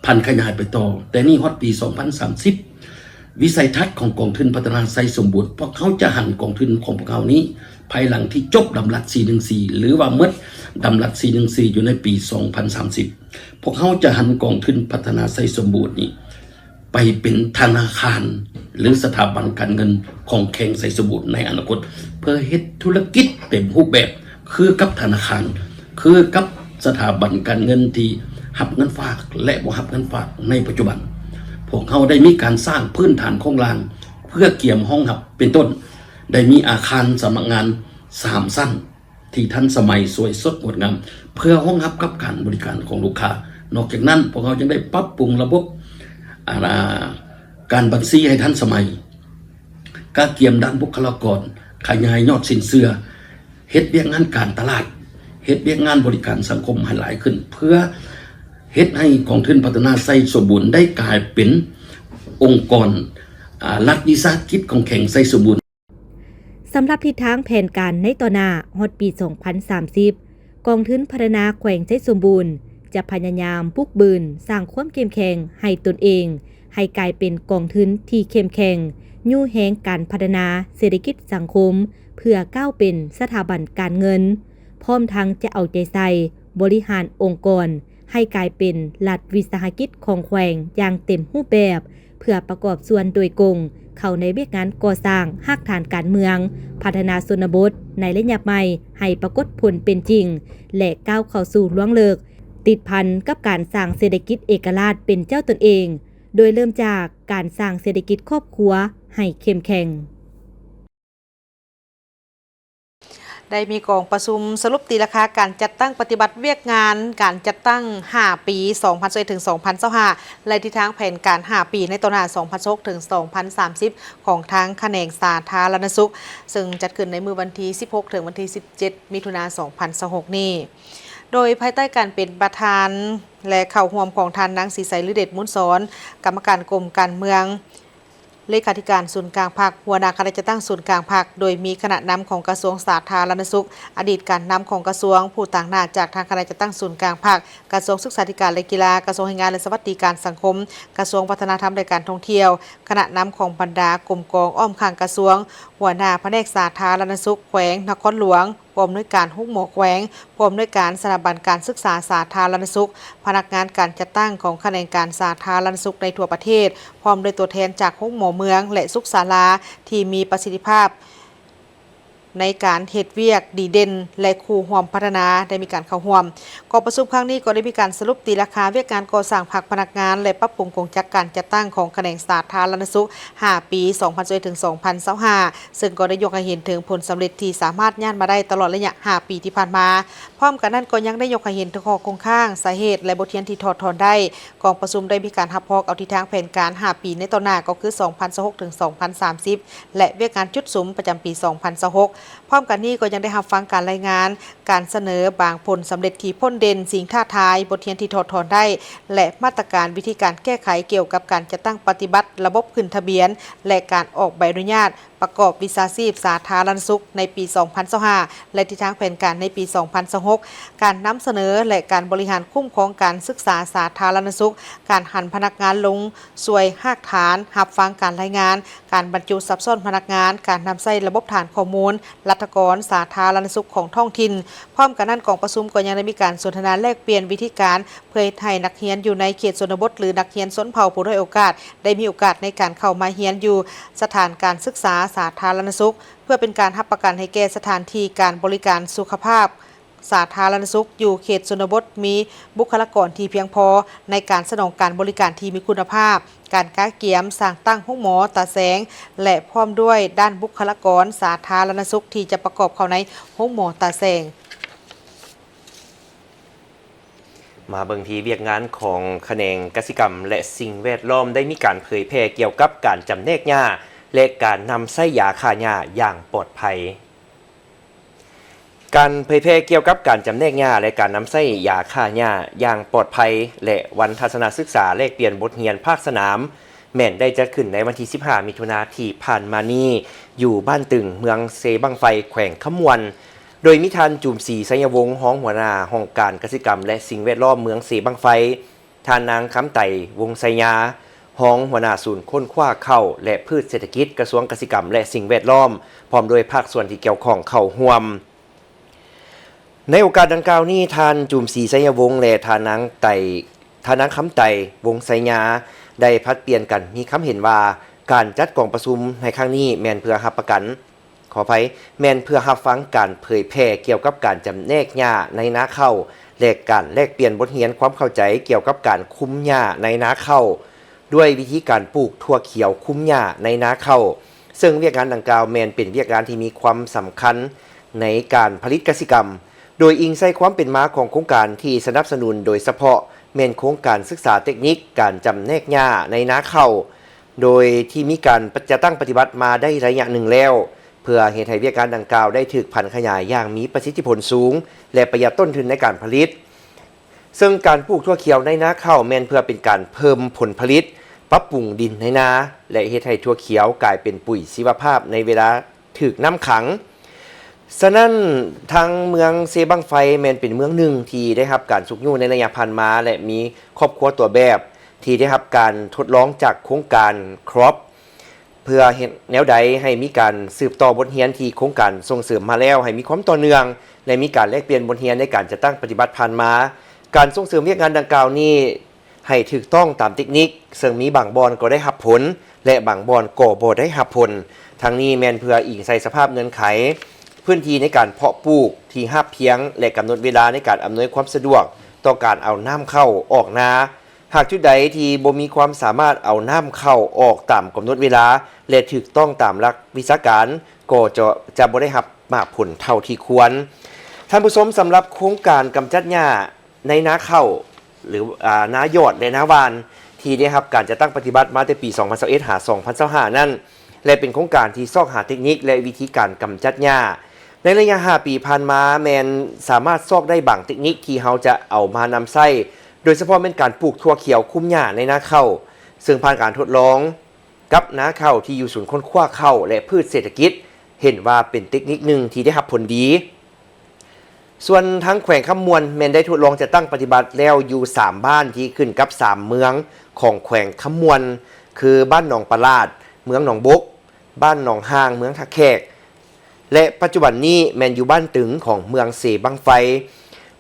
ຜັນຂະຫຍາຍໄປຕໍ່, ແຕ່ນີ້ຮອດປີສອງພັນສາມສິບ ວິໄສທັດຂອງກອງທຶນພັດທະນາໄຊສົມບູນ, ພວກເຮົາຈະຫັນກອງທຶນຂອງພວກເຮົານີ້ ພາຍຫຼັງທີ່ຈົບດຳລັດສີ່ໜຶ່ງສີ່ ຫຼືວ່າໝົດດຳລັດສີ່ໜຶ່ງສີ່ຢູ່ໃນປີສອງພັນສາມສິບ, ພວກເຮົາຈະຫັນກອງທຶນພັດທະນາໄຊສົມບູນນີ້ ໄປເປັນທະນາຄານ ຫຼື ສະຖາບັນການເງິນຂອງແຂວງໄຊສົມບູນໃນອະນາຄົດ ເພື່ອເຮັດທຸລະກິດເຕັມຮູບແບບ ຄືກັບທະນາຄານ, ຄືກັບສະຖາບັນການເງິນທີ່ຮັບເງິນຝາກ ແລະ ບໍ່ຮັບເງິນຝາກໃນປັດຈຸບັນ. ພວກເຮົາໄດ້ມີການສ້າງພື້ນຖານໂຄງລ່າງ ເພື່ອກຽມຮອງຮັບ ເປັນຕົ້ນ ໄດ້ມີອາຄານສຳນັກງານສາມຊັ້ນ ທີ່ທັນສະໄໝ, ສວຍສົດ, ງົດງາມ ເພື່ອຮອງຮັບກັບການບໍລິການຂອງລູກຄ້າ. ນອກຈາກນັ້ນ, ພວກເຮົາຍັງໄດ້ປັບປຸງລະບົບ ອາ ການບັນຊີໃຫ້ທັນສະໄໝ, ກະກຽມດ້ານບຸກຄະລາກອນ, ຂະຫຍາຍຍອດສິນເຊື່ອ, ເຮັດວຽກງານການຕະຫຼາດ, ເຮັດວຽກງານບໍລິການສັງຄົມໃຫ້ຫຼາຍຂຶ້ນ, ເພື່ອເຮັດໃຫ້ກອງທຶນພັດທະນາໄຊສົມບູນໄດ້ກາຍເປັນອົງກອນ ອາ ລັດວິສາຫະກິດຂອງແຂວງໄຊສົມບູນ. ສຳລັບທິດທາງແຜນການໃນຕໍ່ໜ້າຮອດປີສອງພັນສາມສິບ, ກອງທຶນພັດທະນາແຂວງໄຊສົມບູນຈະພະຍາຍາມບຸກບືນສ້າງຄວາມເຂັ້ມແຂງໃຫ້ຕົນເອງ, ໃຫ້ກາຍເປັນກອງທຶນທີ່ເຂັ້ມແຂງ, ຍູ້ແຮງການພັດທະນາເສດຖະກິດສັງຄົມ ເພື່ອກ້າວເປັນສະຖາບັນການເງິນ, ພ້ອມທັງຈະເອົາໃຈໃສ່ບໍລິຫານອົງກອນໃຫ້ກາຍເປັນລັດວິສາຫະກິດຂອງແຂວງຢ່າງເຕັມຮູບແບບ, ເພື່ອປະກອບສ່ວນໂດຍກົງເຂົ້າໃນວຽກງານກໍ່ສ້າງຮາກຖານການເມືອງ, ພັດທະນາຊົນນະບົດໃນໄລຍະໃໝ່ໃຫ້ປາກົດຜົນເປັນຈິງ ແລະ ກ້າວເຂົ້າສູ່ລວງເລິກ, ຕິດພັນກັບການສ້າງເສດຖະກິດເອກະລາດເປັນເຈົ້າຕົນເອງ, ໂດຍເລີ່ມຈາກການສ້າງເສດຖະກິດຄອບຄົວໃຫ້ເຂັ້ມແຂງ. ໄດ້ມີກອງປະຊຸມສະຫຼຸບຕີລາຄາການຈັດຕັ້ງປະຕິບັດວຽກງານການຈັດຕັ້ງຫ້າປີ ສອງພັນຊາວເອັດ ເຖິງ ສອງພັນຊາວຫ້າ ແລະ ທິດທາງແຜນການຫ້າປີໃນຕໍ່ໜ້າ ສອງພັນຊາວຫົກ ເຖິງ ສອງພັນສາມສິບ ຂອງທາງຂະແໜງສາທາລະນະສຸກ, ເຊິ່ງຈັດຂຶ້ນໃນມື້ວັນທີສິບຫົກ ເຖິງ ວັນທີສິບເຈັດ ມິຖຸນາ ສອງພັນຊາວຫົກນີ້, ໂດຍພາຍໃຕ້ການເປັນປະທານ ແລະ ເຂົ້າຮ່ວມຂອງທ່ານນາງ ສີໃສ ລືເດດມູນສອນ ກຳມະການກົມການເມືອງ, ເລຂາທິການສູນກາງພັກ, ຫົວໜ້າຄະນະຈັດຕັ້ງສູນກາງພັກ, ໂດຍມີຄະນະນຳຂອງກະຊວງສາທາລະນະສຸກ, ອະດີດການນຳຂອງກະຊວງ, ຜູ້ຕາງໜ້າຈາກທາງຄະນະຈັດຕັ້ງສູນກາງພັກ, ກະຊວງສຶກສາທິການ ແລະ ກິລາ, ກະຊວງແຮງງານ ແລະ ສະຫວັດດີການສັງຄົມ, ກະຊວງວັດທະນະທຳ ແລະ ການທ່ອງທ່ຽວ, ຄະນະນຳຂອງບັນດາກົມກອງອ້ອມຂ້າງກະຊວງ, ຫົວໜ້າພະແນກສາທາລະນະສຸກແຂວງນະຄອນຫຼວງ, ຜູ້ອຳນວຍການໂຮງໝໍແຂວງ, ຜູ້ອຳນວຍການສະຖາບັນການສຶກສາສາທາລະນະສຸກ, ພະນັກງານການຈັດຕັ້ງຂອງຂະແໜງການສາທາລະນະສຸກໃນທົ່ວປະເທດ, ພ້ອມດ້ວຍຕົວແທນຈາກໂຮງໝໍເມືອງ ແລະ ສຸກສາລາ ທີ່ມີປະສິດທິພາບໃນການເຮັດວຽກດີເດັ່ນ ແລະ ຄູ່ຮ່ວມພັດທະນາ ໄດ້ມີການເຂົ້າຮ່ວມ. ກອງປະຊຸມຄັ້ງນີ້ກໍໄດ້ມີການສະຫຼຸບຕີລາຄາວຽກງານກໍ່ສ້າງພັກພະນັກງານ ແລະ ປັບປຸງກົງຈັກການຈັດຕັ້ງຂອງຂະແໜງສາທາລະນະສຸກ ຫ້າປີ ສອງພັນຊາວເອັດ ເຖິງ ສອງພັນຊາວຫ້າ ເຊິ່ງກໍໄດ້ຍົກໃຫ້ເຫັນເຖິງຜົນສຳເລັດທີ່ສາມາດຍາດມາໄດ້ຕະຫຼອດໄລຍະຫ້າປີທີ່ຜ່ານມາ. ພ້ອມກັນນັ້ນກໍຍັງໄດ້ຍົກໃຫ້ເຫັນເຖິງຂໍ້ຄົງຄ້າງ, ສາເຫດ ແລະ ບົດຮຽນທີ່ຖອດຖອນໄດ້. ກອງປະຊຸມໄດ້ມີການຮັບຮອງເອົາທິດທາງແຜນການຫ້າປີໃນຕໍ່ໜ້າ ກໍຄື ສອງພັນຊາວຫົກ ເຖິງ ສອງພັນສາມສິບ ແລະ ວຽກງານຈຸດສຸມປະຈຳປີ ສອງພັນຊາວຫົກ. ພ້ອມກັນນີ້ກໍຍັງໄດ້ຮັບຟັງການລາຍງານ ການສະເໜີບາງຜົນສຳເລັດທີ່ພົ້ນເດັ່ນ, ສິ່ງທ້າທາຍ, ບົດຮຽນທີ່ຖອດຖອນໄດ້ ແລະ ມາດຕະການວິທີການແກ້ໄຂກ່ຽວກັບການຈັດຕັ້ງປະຕິບັດລະບົບຂຶ້ນທະບຽນ ແລະ ການອອກໃບອະນຸຍາດປະກອບວິຊາຊີບສາທາລະນະສຸກໃນປີສອງພັນຊາວຫ້າ ແລະ ທິດທາງແຜນການໃນປີສອງພັນຊາວຫົກ, ການນຳສະເໜີ ແລະ ການບໍລິຫານຄຸ້ມຄອງການສຶກສາສາທາລະນະສຸກ, ການຫັນພະນັກງານລົງ ຊ່ວຍຮາກຖານ, ຮັບຟັງການລາຍງານ, ການບັນຈຸສັບຊ້ອນພະນັກງານ, ການນຳໃຊ້ລະບົບຖານຂໍ້ມູນລັດຖະກອນສາທາລະນະສຸກຂອງທ້ອງຖິ່ນ. ພ້ອມກັນນັ້ນ, ກອງປະຊຸມກໍຍັງໄດ້ມີການສົນທະນາແລກປ່ຽນວິທີການ ເພື່ອເຮັດໃຫ້ນັກຮຽນຢູ່ໃນເຂດຊົນນະບົດ ຫຼື ນັກຮຽນຊົນເຜົ່າຜູ້ດ້ອຍໂອກາດ ໄດ້ມີໂອກາດໃນການເຂົ້າມາຮຽນຢູ່ສະຖານການສຶກສາສາທາລະນະສຸກ, ເພື່ອເປັນການຮັບປະກັນໃຫ້ແກ່ສະຖານທີ່ການບໍລິການສຸຂະພາບ ສາທາລະນະສຸກຢູ່ເຂດຊົນນະບົດມີບຸກຄະລາກອນທີ່ພຽງພໍໃນການສະໜອງການບໍລິການທີ່ມີຄຸນນະພາບ, ການກະກຽມສ້າງຕັ້ງໂຮງໝໍຕາແສງ ແລະ ພ້ອມດ້ວຍດ້ານບຸກຄະລາກອນສາທາລະນະສຸກທີ່ຈະປະກອບເຂົ້າໃນໂຮງໝໍຕາແສງ. ມາເບິ່ງທີ່ວຽກງານຂອງຂະແໜງກະສິກຳ ແລະ ສິ່ງແວດລ້ອມ ໄດ້ມີການເຜີຍແຜ່ກ່ຽວກັບການຈຳແນກຫຍ້າ ແລະ ການນຳໃຊ້ຢາຂ້າຫຍ້າຢ່າງປອດໄພ. ການເຜີຍແຜ່ກ່ຽວກັບການຈຳແນກຫຍ້າ ແລະ ການນຳໃຊ້ຢາຂ້າຫຍ້າຢ່າງປອດໄພ ແລະ ວັນທັດສະນະສຶກສາແລກປ່ຽນບົດຮຽນພາກສະໜາມ ແມ່ນໄດ້ຈັດຂຶ້ນໃນວັນທີສິບຫ້າ ມິຖຸນາທີ່ຜ່ານມານີ້ ຢູ່ບ້ານຕຶງ ເມືອງເຊບັ້ງໄຟ ແຂວງຄຳມ່ວນ, ໂດຍມີທ່ານ ຈູມສີ ໄຊຍະວົງ ຮອງຫົວໜ້າຫ້ອງການກະສິກຳ ແລະ ສິ່ງແວດລ້ອມເມືອງເຊບັ້ງໄຟ, ທ່ານນາງ ຄຳໄຕ ວົງໄຊຍາ, ຮອງຫົວໜ້າສູນຄົ້ນຄວ້າເຂົ້າ ແລະ ພືດເສດຖະກິດ ກະຊວງກະສິກຳ ແລະ ສິ່ງແວດລ້ອມ ພ້ອມດ້ວຍພາກສ່ວນທີ່ກ່ຽວຂ້ອງເຂົ້າຮ່ວມ. ໃນໂອກາດດັ່ງກ່າວນີ້, ທ່ານ ຈູມສີ ໄຊຍະວົງ ແລະ ທ່ານນາງໄຕ ທ່ານນາງຄຳໄຕ ວົງໄຊຍາ ໄດ້ຜັດປ່ຽນກັນມີຄຳເຫັນວ່າ ການຈັດກອງປະຊຸມໃນຄັ້ງນີ້ແມ່ນເພື່ອຮັບປະກັນ ຂໍອະໄພ, ແມ່ນເພື່ອຮັບຟັງການເຜີຍແຜ່ກ່ຽວກັບການຈຳແນກຫຍ້າໃນນາເຂົ້າ ແລະ ການແລກປ່ຽນບົດຮຽນຄວາມເຂົ້າໃຈກ່ຽວກັບການຄຸມຫຍ້າໃນນາເຂົ້າ ດ້ວຍວິທີການປູກຖົ່ວຂຽວຄຸມຫຍ້າໃນນາເຂົ້າ, ເຊິ່ງວຽກງານດັ່ງກ່າວແມ່ນເປັນວຽກງານທີ່ມີຄວາມສຳຄັນໃນການຜະລິດກະສິກຳ, ໂດຍອີງໃສ່ຄວາມເປັນມາຂອງໂຄງການທີ່ສະໜັບສະໜູນໂດຍສະເພາະແມ່ນໂຄງການສຶກສາເຕັກນິກການຈຳແນກຫຍ້າໃນນາເຂົ້າ, ໂດຍທີ່ມີການຈັດຕັ້ງປະຕິບັດມາໄດ້ໄລຍະໜຶ່ງແລ້ວ, ເພື່ອເຮັດໃຫ້ວຽກງານດັ່ງກ່າວໄດ້ຖືກຜັນຂະຫຍາຍຢ່າງມີປະສິດທິຜົນສູງ ແລະ ປະຢັດຕົ້ນທຶນໃນການຜະລິດ. ເຊິ່ງການປູກຖົ່ວຂຽວໃນນາເຂົ້າແມ່ນເພື່ອເປັນການເພີ່ມຜົນຜະລິດ, ປັບປຸງດິນໃນນາ ແລະ ເຮັດໃຫ້ຖົ່ວຂຽວກາຍເປັນປຸ໋ຍຊີວະພາບໃນເວລາຖືກນ້ຳຂັງ. ສະນັ້ນ, ທາງເມືອງເຊບັ້ງໄຟແມ່ນເປັນເມືອງໜຶ່ງທີ່ໄດ້ຮັບການຊຸກຍູ້ໃນໄລຍະຜ່ານມາ ແລະ ມີຄອບຄົວຕົວແບບທີ່ໄດ້ຮັບການທົດລອງຈາກໂຄງການ ຄຣອບ ເພື່ອເຮັດແນວໃດໃຫ້ມີການສືບຕໍ່ບົດຮຽນທີ່ໂຄງການສົ່ງເສີມມາແລ້ວໃຫ້ມີຄວາມຕໍ່ເນື່ອງ ແລະ ມີການແລກປ່ຽນບົດຮຽນໃນການຈັດຕັ້ງປະຕິບັດຜ່ານມາ. ການສົ່ງເສີມວຽກງານດັ່ງກ່າວນີ້ໃຫ້ຖືກຕ້ອງຕາມເຕັກນິກ, ເຊິ່ງມີບາງບ່ອນກໍໄດ້ຮັບຜົນ ແລະ ບາງບ່ອນກໍບໍ່ໄດ້ຮັບຜົນ. ທັງນີ້ແມ່ນເພື່ອອີງໃສ່ສະພາບເງື່ອນໄຂ, ພື້ນທີ່ໃນການເພາະປູກທີ່ຮາບພຽງ ແລະ ກຳນົດເວລາໃນການອຳນວຍຄວາມສະດວກຕໍ່ການເອົານ້ຳເຂົ້າອອກນາ. ຫາກຈຸດໃດທີ່ບໍ່ມີຄວາມສາມາດເອົານ້ຳເຂົ້າອອກຕາມກຳນົດເວລາ ແລະ ຖືກຕ້ອງຕາມຫຼັກວິຊາການ, ກໍຈະ ຈະບໍ່ໄດ້ຮັບໝາກຜົນເທົ່າທີ່ຄວນ. ທ່ານຜູ້ຊົມ, ສຳລັບໂຄງການກຳຈັດຫຍ້າໃນນາເຂົ້າ ຫຼື ອາ ນາຢອດ ແລະ ນາຫວ່ານ ທີ່ໄດ້ຮັບການຈັດຕັ້ງປະຕິບັດມາແຕ່ປີສອງພັນຊາວເອັດ ຫາ ສອງພັນຊາວຫ້ານັ້ນ ແລະ ເປັນໂຄງການທີ່ຊອກຫາເຕັກນິກ ແລະ ວິທີການກຳຈັດຫຍ້າ. ໃນໄລຍະຫ້າປີຜ່ານມາ ແມ່ນສາມາດຊອກໄດ້ບາງເຕັກນິກທີ່ເຮົາຈະເອົາມານຳໃຊ້, ໂດຍສະເພາະແມ່ນການປູກຖົ່ວຂຽວຄຸມຫຍ້າໃນນາເຂົ້າ, ເຊິ່ງຜ່ານການທົດລອງກັບນາເຂົ້າທີ່ຢູ່ສູນຄົ້ນຄວ້າເຂົ້າ ແລະ ພືດເສດຖະກິດ ເຫັນວ່າເປັນເຕັກນິກໜຶ່ງທີ່ໄດ້ຮັບຜົນດີ. ສ່ວນທາງແຂວງຄຳມ່ວນແມ່ນໄດ້ທົດລອງຈັດຕັ້ງປະຕິບັດແລ້ວຢູ່ສາມບ້ານທີ່ຂຶ້ນກັບສາມເມືອງຂອງແຂວງຄຳມ່ວນ ຄື ບ້ານໜອງປາຫຼາດ ເມືອງໜອງບົກ, ບ້ານໜອງຮ່າງ ເມືອງທ່າແຂກ ແລະ ປັດຈຸບັນນີ້ແມ່ນຢູ່ບ້ານຕຶງຂອງເມືອງເຊບັ້ງໄຟ.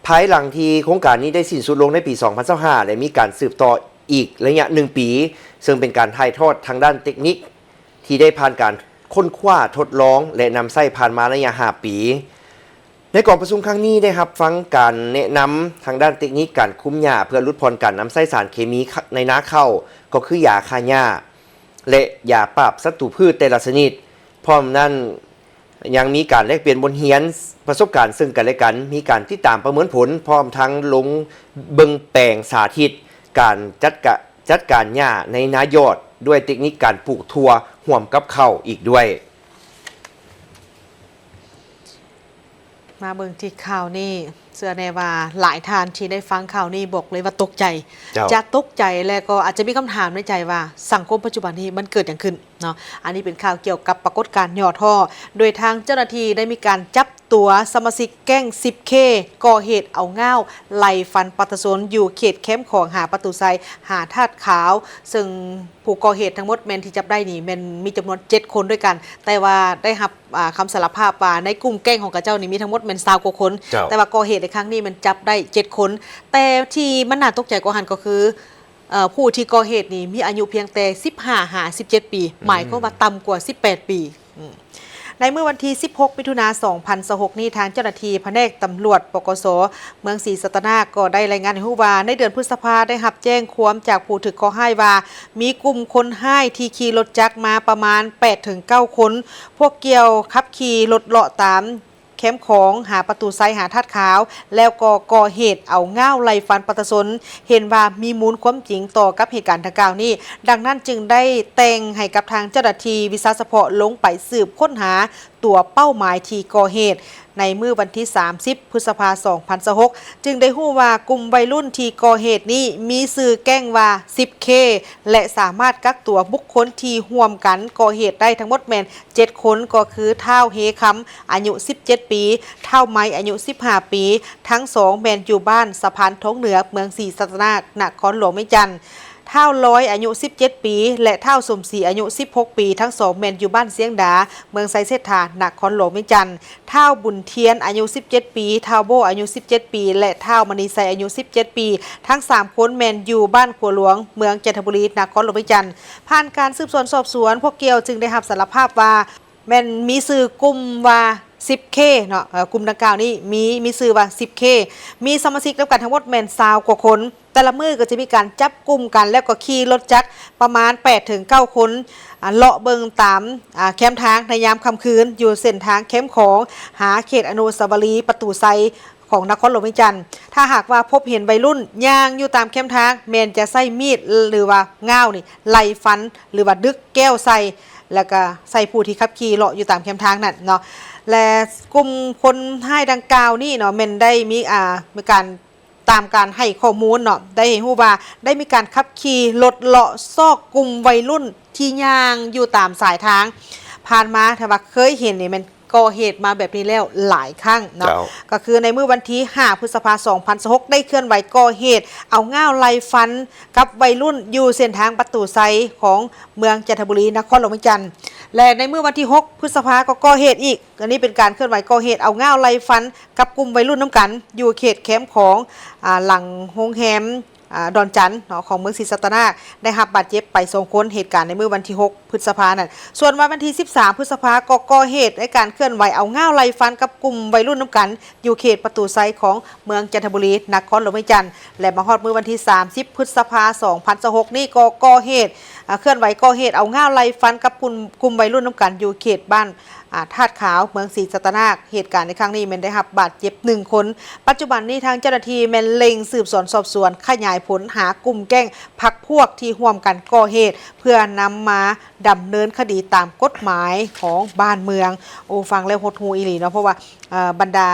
ພາຍຫຼັງທີ່ໂຄງການນີ້ໄດ້ສິ້ນສຸດລົງໃນປີສອງພັນຊາວຫ້າ ແລະ ມີການສືບຕໍ່ອີກໄລຍະໜຶ່ງປີ, ເຊິ່ງເປັນການຖ່າຍທອດທາງດ້ານເຕັກນິກທີ່ໄດ້ຜ່ານການຄົ້ນຄວ້າ, ທົດລອງ ແລະ ນຳໃຊ້ຜ່ານມາໄລຍະຫ້າປີ. ໃນກອງປະຊຸມຄັ້ງນີ້ໄດ້ຮັບຟັງການແນະນຳທາງດ້ານເຕັກນິກການຄຸມຫຍ້າເພື່ອຫຼຸດຜ່ອນການນຳໃຊ້ສານເຄມີໃນນາເຂົ້າ, ກໍຄືຢາຂ້າຫຍ້າ ແລະ ຢາປາບສັດຕູພືດແຕ່ລະຊະນິດ. ພ້ອມນັ້ນ ຍັງມີການແລກປ່ຽນບົດຮຽນປະສົບການເຊິ່ງກັນແລະກັນ, ມີການຕິດຕາມປະເມີນຜົນ, ພ້ອມທັງລົງເບິ່ງແປງສາທິດການຈັດກະ ຈັດການຫຍ້າໃນນາຢອດ ດ້ວຍເຕັກນິກການປູກຖົ່ວຮ່ວມກັບເຂົ້າອີກດ້ວຍ. ມາເບິ່ງທີ່ຂ່າວນີ້, ເຊື່ອແນ່ວ່າຫຼາຍທ່ານທີ່ໄດ້ຟັງຂ່າວນີ້ບອກເລີຍວ່າຕົກໃຈ. ເຈົ້າ. ຈະຕົກໃຈ ແລະ ກໍອາດຈະມີຄຳຖາມໃນໃຈວ່າ ສັງຄົມປັດຈຸບັນນີ້ມັນເກີດຫຍັງຂຶ້ນເນາະ? ອັນນີ້ເປັນຂ່າວກ່ຽວກັບປາກົດການຫຍໍ້ທໍ້, ໂດຍທາງເຈົ້າໜ້າທີ່ໄດ້ມີການຈັບຕົວສະມາຊິກແກ້ງສິບເຄ ກໍ່ເຫດເອົາງ່າວໄລ່ຟັນປະຊາຊົນຢູ່ເຂດແຄມຂອງ ຫາປະຕູໄຊ ຫາທາດຂາວ, ເຊິ່ງ ຜູ້ກໍ່ເຫດທັງໝົດແມ່ນທີ່ຈັບໄດ້ນີ້ແມ່ນມີຈຳນວນເຈັດຄົນດ້ວຍກັນ, ແຕ່ວ່າໄດ້ຮັບ ອາ ຄຳສາລະພາບວ່າໃນກຸ່ມແກ້ງຂອງເຂົາເຈົ້ານີ້ມີທັງໝົດແມ່ນຊາວກວ່າຄົນ, ເຈົ້າ. ແຕ່ວ່າກໍ່ເຫດໃນຄັ້ງນີ້ແມ່ນຈັບໄດ້ເຈັດຄົນ, ແຕ່ທີ່ມັນໜ້າຕົກໃຈກວ່າຫັ້ນກໍຄື ເອີ ຜູ້ທີ່ກໍ່ເຫດນີ້ມີອາຍຸພຽງແຕ່ສິບຫ້າຫາສິບເຈັດປີ, ອືມ ໝາຍຄວາມວ່າຕ່ຳກວ່າສິບແປດປີ. ອືມ ໃນມື້ວັນທີສິບຫົກ ມິຖຸນາ ສອງພັນຊາວຫົກນີ້, ທາງເຈົ້າໜ້າທີ່ພະແນກຕຳຫຼວດ ປກສ ເມືອງສີສັດຕະນາກ ກໍໄດ້ລາຍງານໃຫ້ຮູ້ວ່າ ໃນເດືອນພຶດສະພາ ໄດ້ຮັບແຈ້ງຄວາມຈາກຜູ້ຖືກເຄາະຮ້າຍວ່າ ມີກຸ່ມຄົນຮ້າຍທີ່ຂີ່ລົດຈັກມາປະມານແປດເຖິງເກົ້າຄົນ, ພວກກ່ຽວຂັບຂີ່ລົດເລາະຕາມແຄມຂອງ ຫາປະຕູໄຊ ຫາທາດຂາວ, ແລ້ວກໍກໍ່ເຫດເອົາງ່າວໄລ່ຟັນປະຊາຊົນ. ເຫັນວ່າມີມູນຄວາມຈິງຕໍ່ກັບເຫດການດັ່ງກ່າວນີ້, ດັ່ງນັ້ນຈຶ່ງໄດ້ແຕ່ງໃຫ້ກັບທາງເຈົ້າໜ້າທີ່ວິຊາສະເພາະລົງໄປສືບຄົ້ນຫາ ຕົວເປົ້າໝາຍທີ່ກໍ່ເຫດ. ໃນມື້ວັນທີສາມສິບ ພຶດສະພາ ສອງພັນຊາວຫົກ ຈຶ່ງໄດ້ຮູ້ວ່າກຸ່ມໄວລຸ້ນທີ່ກໍ່ເຫດນີ້ມີຊື່ແກ້ງວ່າ ສິບເຄ ແລະ ສາມາດກັກຕົວບຸກຄົນທີ່ຮ່ວມກັນກໍ່ເຫດໄດ້ທັງໝົດແມ່ນເຈັດຄົນ, ກໍຄື ທ້າວ ເຮຄຳ ອາຍຸສິບເຈັດປີ, ທ້າວ ໄມ ອາຍຸສິບຫ້າປີ, ທັງສອງແມ່ນຢູ່ບ້ານສະພານທອງເໜືອ ເມືອງສີສັດຕະນາກ ນະຄອນຫຼວງວຽງຈັນ. ທ້າວລອຍ ອາຍຸສິບເຈັດປີ ແລະ ທ້າວສົມສີ ອາຍຸສິບຫົກປີ, ທັງສອງແມ່ນຢູ່ບ້ານຊຽງດາ ເມືອງໄຊເສດຖາ ນະຄອນຫຼວງວຽງຈັນ. ທ້າວບຸນທຽນ ອາຍຸສິບເຈັດປີ, ທ້າວໂບ້ ອາຍຸສິບເຈັດປີ ແລະ ທ້າວມະນີໄຊ ອາຍຸສິບເຈັດປີ, ທັງສາມຄົນແມ່ນຢູ່ບ້ານຂົວຫຼວງ ເມືອງຈັນທະບູລີ ນະຄອນຫຼວງວຽງຈັນ. ຜ່ານການສືບສວນສອບສວນ, ພວກກ່ຽວຈຶ່ງໄດ້ຮັບສາລະພາບວ່າ ແມ່ນມີຊື່ກຸ່ມວ່າ ສິບເຄ ເນາະ, ເອີ ກຸ່ມດັ່ງກ່າວນີ້ມີ ມີຊື່ວ່າ ສິບເຄ ມີສະມາຊິກນຳກັນທັງໝົດແມ່ນຊາວກວ່າຄົນ. ແຕ່ລະມື້ກໍຈະມີການຈັບກຸ່ມກັນ ແລ້ວກໍຂີ່ລົດຈັກປະມານແປດເຖິງເກົ້າຄົນ ອາ ເລາະເບິ່ງຕາມ ອາ ແຄມທາງໃນຍາມຄ່ຳຄືນ ຢູ່ເສັ້ນທາງແຄມຂອງ ຫາເຂດອະນຸສາວະລີປະຕູໄຊ ຂອງນະຄອນຫຼວງວຽງຈັນ. ຖ້າຫາກວ່າພົບເຫັນໄວລຸ້ນຍ່າງຢູ່ຕາມແຄມທາງ ແມ່ນຈະໃຊ້ມີດ ຫຼືວ່າງ່າວນີ້ໄລ່ຟັນ ຫຼືວ່າດຶກແກ້ວໃສ່ ແລ້ວກະໃສ່ຜູ້ທີ່ຂັບຂີ່ເລາະຢູ່ຕາມແຄມທາງນັ້ນເນາະ. ແລະ ກຸ່ມຄົນຮ້າຍດັ່ງກ່າວນີ້ເນາະ ແມ່ນໄດ້ມີ ອາ ມີການ ຕາມການໃຫ້ຂໍ້ມູນເນາະ ໄດ້ໃຫ້ຮູ້ວ່າໄດ້ມີການຂັບຂີ່ລົດເລາະຊອກກຸ່ມໄວລຸ້ນທີ່ຍ່າງຢູ່ຕາມສາຍທາງ. ຜ່ານມາຖ້າວ່າເຄີຍເຫັນນີ້ແມ່ນ ກໍ່ເຫດມາແບບນີ້ແລ້ວຫຼາຍຄັ້ງເນາະ. ເຈົ້າ. ກໍຄືໃນມື້ວັນທີຫ້າ ພຶດສະພາ ສອງພັນຊາວຫົກ ໄດ້ເຄື່ອນໄຫວກໍ່ເຫດເອົາງ່າວໄລ່ຟັນກັບໄວລຸ້ນຢູ່ເສັ້ນທາງປະຕູໄຊຂອງເມືອງຈັນທະບູລີ ນະຄອນຫຼວງວຽງຈັນ ແລະ ໃນມື້ວັນທີຫົກ ພຶດສະພາ ກໍກໍ່ເຫດອີກ. ອັນນີ້ເປັນການເຄື່ອນໄຫວກໍ່ເຫດເອົາງ່າວໄລ່ຟັນກັບກຸ່ມໄວລຸ້ນນຳກັນ ຢູ່ເຂດແຄມຂອງ ອາ ຫຼັງໂຮງແຮມ ອາ ດອນຈັນເນາະ ຂອງເມືອງສີສັດຕະນາກ ໄດ້ຮັບບາດເຈັບໄປສອງຄົນ. ເຫດການໃນມື້ວັນທີຫົກ ພຶດສະພານັ້ນ. ສ່ວນວັນ ວັນທີສິບສາມ ພຶດສະພາ ກໍກໍ່ເຫດໃນການເຄື່ອນໄຫວເອົາງ່າວໄລ່ຟັນກັບກຸ່ມໄວລຸ້ນນຳກັນ ຢູ່ເຂດປະຕູໄຊຂອງເມືອງຈັນທະບູລີ ນະຄອນຫຼວງວຽງຈັນ ແລະ ມາຮອດມື້ວັນທີສາມສິບ ພຶດສະພາ ສອງພັນຊາວຫົກ ນີ້ ກໍກໍ່ເຫດ ອາ ເຄື່ອນໄຫວກໍ່ເຫດເອົາງ່າວໄລ່ຟັນກັບກຸ່ມ ກຸ່ມໄວລຸ້ນນຳກັນ ຢູ່ເຂດບ້ານ ອາ ທາດຂາວ ເມືອງສີສັດຕະນາກ. ເຫດການໃນຄັ້ງນີ້ແມ່ນໄດ້ຮັບບາດເຈັບໜຶ່ງຄົນ. ປັດຈຸບັນນີ້ທາງເຈົ້າໜ້າທີ່ແມ່ນເລັ່ງສືບສວນສອບສວນ ຂະຫຍາຍຜົນຫາກຸ່ມແກ້ງພັກພວກທີ່ຮ່ວມກັນກໍ່ເຫດ ເພື່ອນຳມາດຳເນີນຄະດີຕາມກົດໝາຍຂອງບ້ານເມືອງ. ໂອ້ ຟັງແລ້ວຫົດຫູ່ອີ່ຫຼີເນາະ ເພາະວ່າ ເອີ ບັນດາ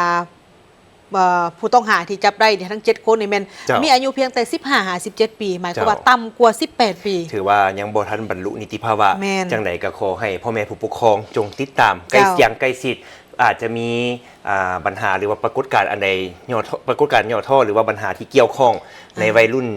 ເອີ ຜູ້ຕ້ອງຫາທີ່ຈັບໄດ້ນີ້ ທັງເຈັດຄົນນີ້ແມ່ນ ເຈົ້າ ມີອາຍຸພຽງແຕ່ສິບຫ້າຫາສິບເຈັດປີ ໝາຍຄວາມວ່າ ເຈົ້າ ຕ່ຳກວ່າສິບແປດປີ ຖືວ່າຍັງບໍ່ທັນບັນລຸນິຕິພາວະ. ແມ່ນ. ຈັ່ງໃດກໍຂໍໃຫ້ພໍ່ແມ່ຜູ້ປົກຄອງຈົ່ງຕິດຕາມໃກ້ ເຈົ້າ ຄຽງໃກ້ຊິດ ອາດຈະມີ ອາ ບັນຫາ ຫຼືວ່າປາກົດການອັນໃດຫຍໍ້ທໍ້ ປາກົດການຫຍໍ້ທໍ້ ຫຼືວ່າບັນຫາທີ່ກ່ຽວຂ້ອງໃນ ອາ ໄວລຸ້ນ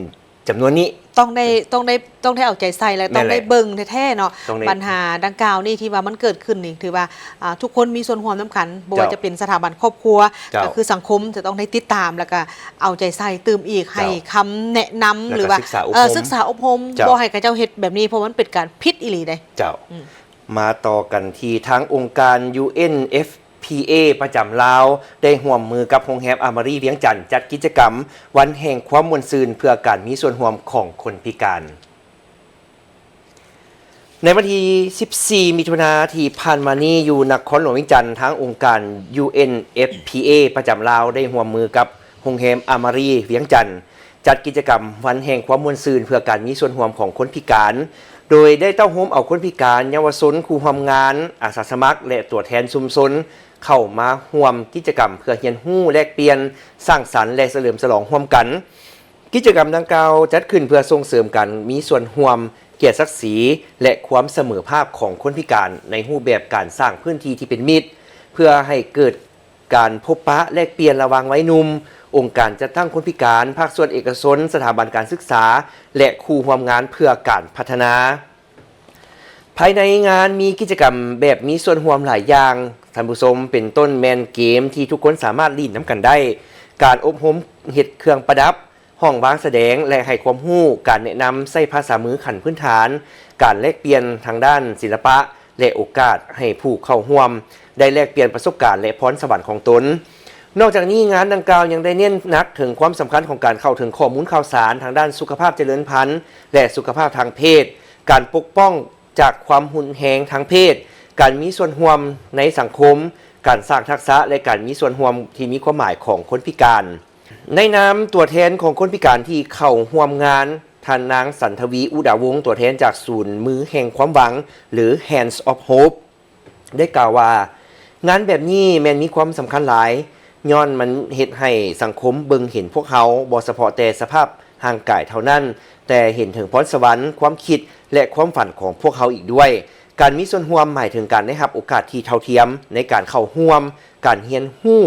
ຈຳນວນນີ້ ຕ້ອງໄດ້ ຕ້ອງໄດ້ ຕ້ອງໄດ້ເອົາໃຈໃສ່ ແລະ ຕ້ອງໄດ້ເບິ່ງແທ້ໆເນາະ. ບັນຫາດັ່ງກ່າວນີ້ທີ່ວ່າມັນເກີດຂຶ້ນນີ້ ຖືວ່າ ອາ ທຸກຄົນມີສ່ວນຮ່ວມນຳກັນ ບໍ່ວ່າຈະເປັນສະຖາບັນຄອບຄົວ ເຈົ້າ ກໍຄືສັງຄົມ ຈະຕ້ອງໄດ້ຕິດຕາມ ແລ້ວກໍເອົາໃຈໃສ່ຕື່ມອີກ ເຈົ້າ ໃຫ້ຄຳແນະນຳ ຫຼືວ່າ ສຶກສາອົບຮົມ ເອີ ສຶກສາອົບຮົມ ເຈົ້າ ບໍ່ໃຫ້ເຂົາເຈົ້າເຮັດແບບນີ້ ເພາະວ່າມັນເປັນການຜິດອີ່ຫຼີເດ້. ເຈົ້າ. ອືມ. ມາຕໍ່ກັນທີ່ທາງອົງການ ຢູເອັນເອັຟ ພີເອ ປະຈຳລາວ ໄດ້ຮ່ວມມືກັບໂຮງແຮມອາມາຣີວຽງຈັນ ຈັດກິດຈະກຳວັນແຫ່ງຄວາມມ່ວນຊື່ນເພື່ອການມີສ່ວນຮ່ວມຂອງຄົນພິການ. ໃນວັນທີສິບສີ່ ມິຖຸນາທີ່ຜ່ານມານີ້ ຢູ່ນະຄອນຫຼວງວຽງຈັນ, ທາງອົງການ ຢູເອັນເອັຟພີເອ ປະຈຳລາວ ໄດ້ຮ່ວມມືກັບໂຮງແຮມອາມາຣີວຽງຈັນ ຈັດກິດຈະກຳວັນແຫ່ງຄວາມມ່ວນຊື່ນເພື່ອການມີສ່ວນຮ່ວມຂອງຄົນພິການ, ໂດຍໄດ້ເຕົ້າໂຮມເອົາຄົນພິການ, ເຍົາວະຊົນ, ຄູ່ຮ່ວມງານ, ອາສາສະໝັກ ແລະ ຕົວແທນຊຸມຊົນ ເຂົ້າມາຮ່ວມກິດຈະກຳເພື່ອຮຽນຮູ້, ແລກປ່ຽນ, ສ້າງສັນ ແລະ ສະເຫຼີມສະຫຼອງຮ່ວມກັນ. ກິດຈະກຳດັ່ງກ່າວຈັດຂຶ້ນເພື່ອສົ່ງເສີມການມີສ່ວນຮ່ວມ, ກຽດສັກສີ ແລະ ຄວາມສະເໝີພາບຂອງຄົນພິການ ໃນຮູບແບບການສ້າງພື້ນທີ່ທີ່ເປັນມິດ ເພື່ອໃຫ້ເກີດ ການພົບປະແລກປ່ຽນລະຫວ່າງໄວໜຸ່ມ, ອົງການຈັດຕັ້ງຄົນພິການ, ພາກສ່ວນເອກະຊົນ, ສະຖາບັນການສຶກສາ ແລະ ຄູ່ຮ່ວມງານເພື່ອການພັດທະນາ. ພາຍໃນງານມີກິດຈະກຳແບບມີສ່ວນຮ່ວມຫຼາຍຢ່າງ, ທ່ານຜູ້ຊົມ, ເປັນຕົ້ນແມ່ນເກມທີ່ທຸກຄົນສາມາດຫຼິ້ນນຳກັນໄດ້, ການອົບຮົມເຮັດເຄື່ອງປະດັບ, ຫ້ອງວາງສະແດງ ແລະ ໃຫ້ຄວາມຮູ້, ການແນະນຳໃຊ້ພາສາມືຂັ້ນພື້ນຖານ, ການແລກປ່ຽນທາງດ້ານສິລະປະ ແລະ ໂອກາດໃຫ້ຜູ້ເຂົ້າຮ່ວມໄດ້ແລກປ່ຽນປະສົບການ ແລະ ພອນສະຫວັນຂອງຕົນ. ນອກຈາກນີ້, ງານດັ່ງກ່າວຍັງໄດ້ເນັ້ນໜັກເຖິງຄວາມສຳຄັນຂອງການເຂົ້າເຖິງຂໍ້ມູນຂ່າວສານທາງດ້ານສຸຂະພາບຈະເລີນພັນ ແລະ ສຸຂະພາບທາງເພດ, ການປົກປ້ອງຈາກຄວາມຮຸນແຮງທາງເພດ, ການມີສ່ວນຮ່ວມໃນສັງຄົມ, ການສ້າງທັກສະ ແລະ ການມີສ່ວນຮ່ວມທີ່ມີຄວາມໝາຍຂອງຄົນພິການ. ໃນນາມຕົວແທນຂອງຄົນພິການທີ່ເຂົ້າຮ່ວມງານ, ທ່ານນາງ ສັນທະວີ ອຸດາວົງ, ຕົວແທນຈາກສູນມືແຫ່ງຄວາມຫວັງ ຫຼື Hands of Hope ໄດ້ກ່າວວ່າ, ງານແບບນີ້ແມ່ນມີຄວາມສຳຄັນຫຼາຍ, ຍ້ອນມັນເຮັດໃຫ້ສັງຄົມເບິ່ງເຫັນພວກເຮົາ, ບໍ່ສະເພາະແຕ່ສະພາບຮ່າງກາຍເທົ່ານັ້ນ, ແຕ່ເຫັນເຖິງພອນສະຫວັນ, ຄວາມຄິດ ແລະ ຄວາມຝັນຂອງພວກເຮົາອີກດ້ວຍ. ການມີສ່ວນຮ່ວມໝາຍເຖິງການໄດ້ຮັບໂອກາດທີ່ເທົ່າທຽມໃນການເຂົ້າຮ່ວມ, ການຮຽນຮູ້,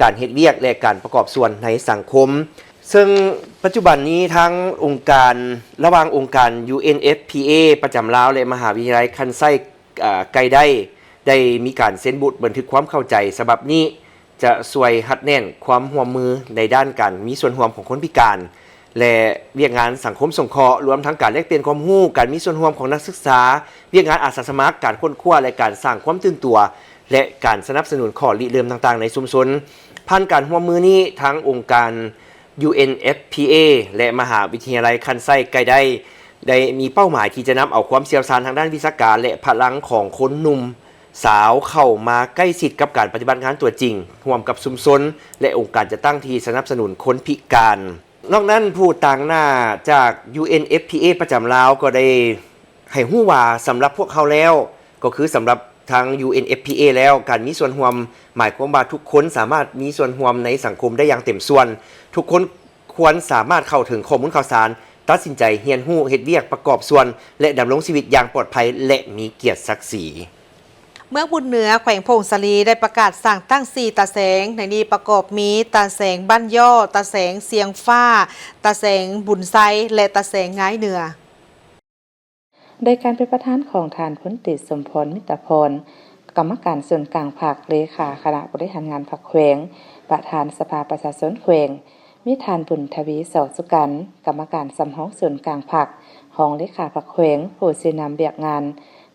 ການເຮັດວຽກ ແລະ ການປະກອບສ່ວນໃນສັງຄົມ. ເຊິ່ງປັດຈຸບັນນີ້ທາງອົງການ ລະຫວ່າງອົງການ UNFPA ປະຈຳລາວ ແລະ ມະຫາວິທະຍາໄລຄັນໄຊ ເອີ ໄກໄດ້ ໄດ້ມີການເຊັນບົດບັນທຶກຄວາມເຂົ້າໃຈສະບັບນີ້ ຈະຊ່ວຍຮັດແໜ້ນຄວາມຮ່ວມມືໃນດ້ານການມີສ່ວນຮ່ວມຂອງຄົນພິການ ແລະ ວຽກງານສັງຄົມສົງເຄາະ, ລວມທັງການແລກປ່ຽນຄວາມຮູ້, ການມີສ່ວນຮ່ວມຂອງນັກສຶກສາ, ວຽກງານອາສາສະໝັກ, ການຄົ້ນຄວ້າ ແລະ ການສ້າງຄວາມຕື່ນຕົວ ແລະ ການສະໜັບສະໜູນຂໍ້ລິເລີ່ມຕ່າງໆໃນຊຸມຊົນ. ຜ່ານການຮ່ວມມືນີ້, ທາງອົງການ UNFPA ແລະ ມະຫາວິທະຍາໄລຄັນໄຊໄກໄດ້ ໄດ້ມີເປົ້າໝາຍທີ່ຈະນຳເອົາຄວາມຊ່ຽວຊານທາງດ້ານວິຊາການ ແລະ ພະລັງຂອງຄົນໜຸ່ມສາວເຂົ້າມາໃກ້ຊິດກັບການປະຕິບັດງານຕົວຈິງ ຮ່ວມກັບຊຸມຊົນ ແລະ ອົງການຈັດຕັ້ງທີ່ສະໜັບສະໜູນຄົນພິການ. ນອກນັ້ນ, ຜູ້ຕາງໜ້າຈາກ UNFPA ປະຈຳລາວກໍໄດ້ໃຫ້ຮູ້ວ່າ ສຳລັບພວກເຮົາແລ້ວ ກໍຄືສຳລັບທາງ UNFPA ແລ້ວ, ການມີສ່ວນຮ່ວມໝາຍຄວາມວ່າທຸກຄົນສາມາດມີສ່ວນຮ່ວມໃນສັງຄົມໄດ້ຢ່າງເຕັມສ່ວນ. ທຸກຄົນຄວນສາມາດເຂົ້າເຖິງຂໍ້ມູນຂ່າວສານ, ຕັດສິນໃຈ, ຮຽນຮູ້, ເຮັດວຽກ, ປະກອບສ່ວນ ແລະ ດຳລົງຊີວິດຢ່າງປອດໄພ ແລະ ມີກຽດສັກສີ. ເມືອງບຸນເໜືອ ແຂວງຜົ້ງສາລີ ໄດ້ປະກາດສ້າງຕັ້ງສີ່ຕາແສງ, ໃນນີ້ປະກອບມີ ຕາແສງບ້ານຍໍ້, ຕາແສງຊຽງຟ້າ, ຕາແສງບຸນໄຊ ແລະ ຕາແສງງາຍເໜືອ. ໂດຍການເປັນປະທານຂອງທ່ານ ພົນຕີ ສົມພອນ ມິດຕະພອນ ກຳມະການສູນກາງພັກ, ເລຂາຄະນະບໍລິຫານງານພັກແຂວງ, ປະທານສະພາປະຊາຊົນແຂວງ, ມີທ່ານ ບຸນທະວີ ສໍສຸກັນ ກຳມະການສຳຮອງສູນກາງພັກ, ຮອງເລຂາພັກແຂວງ, ຜູ້ຊີ້ນຳວຽກງານ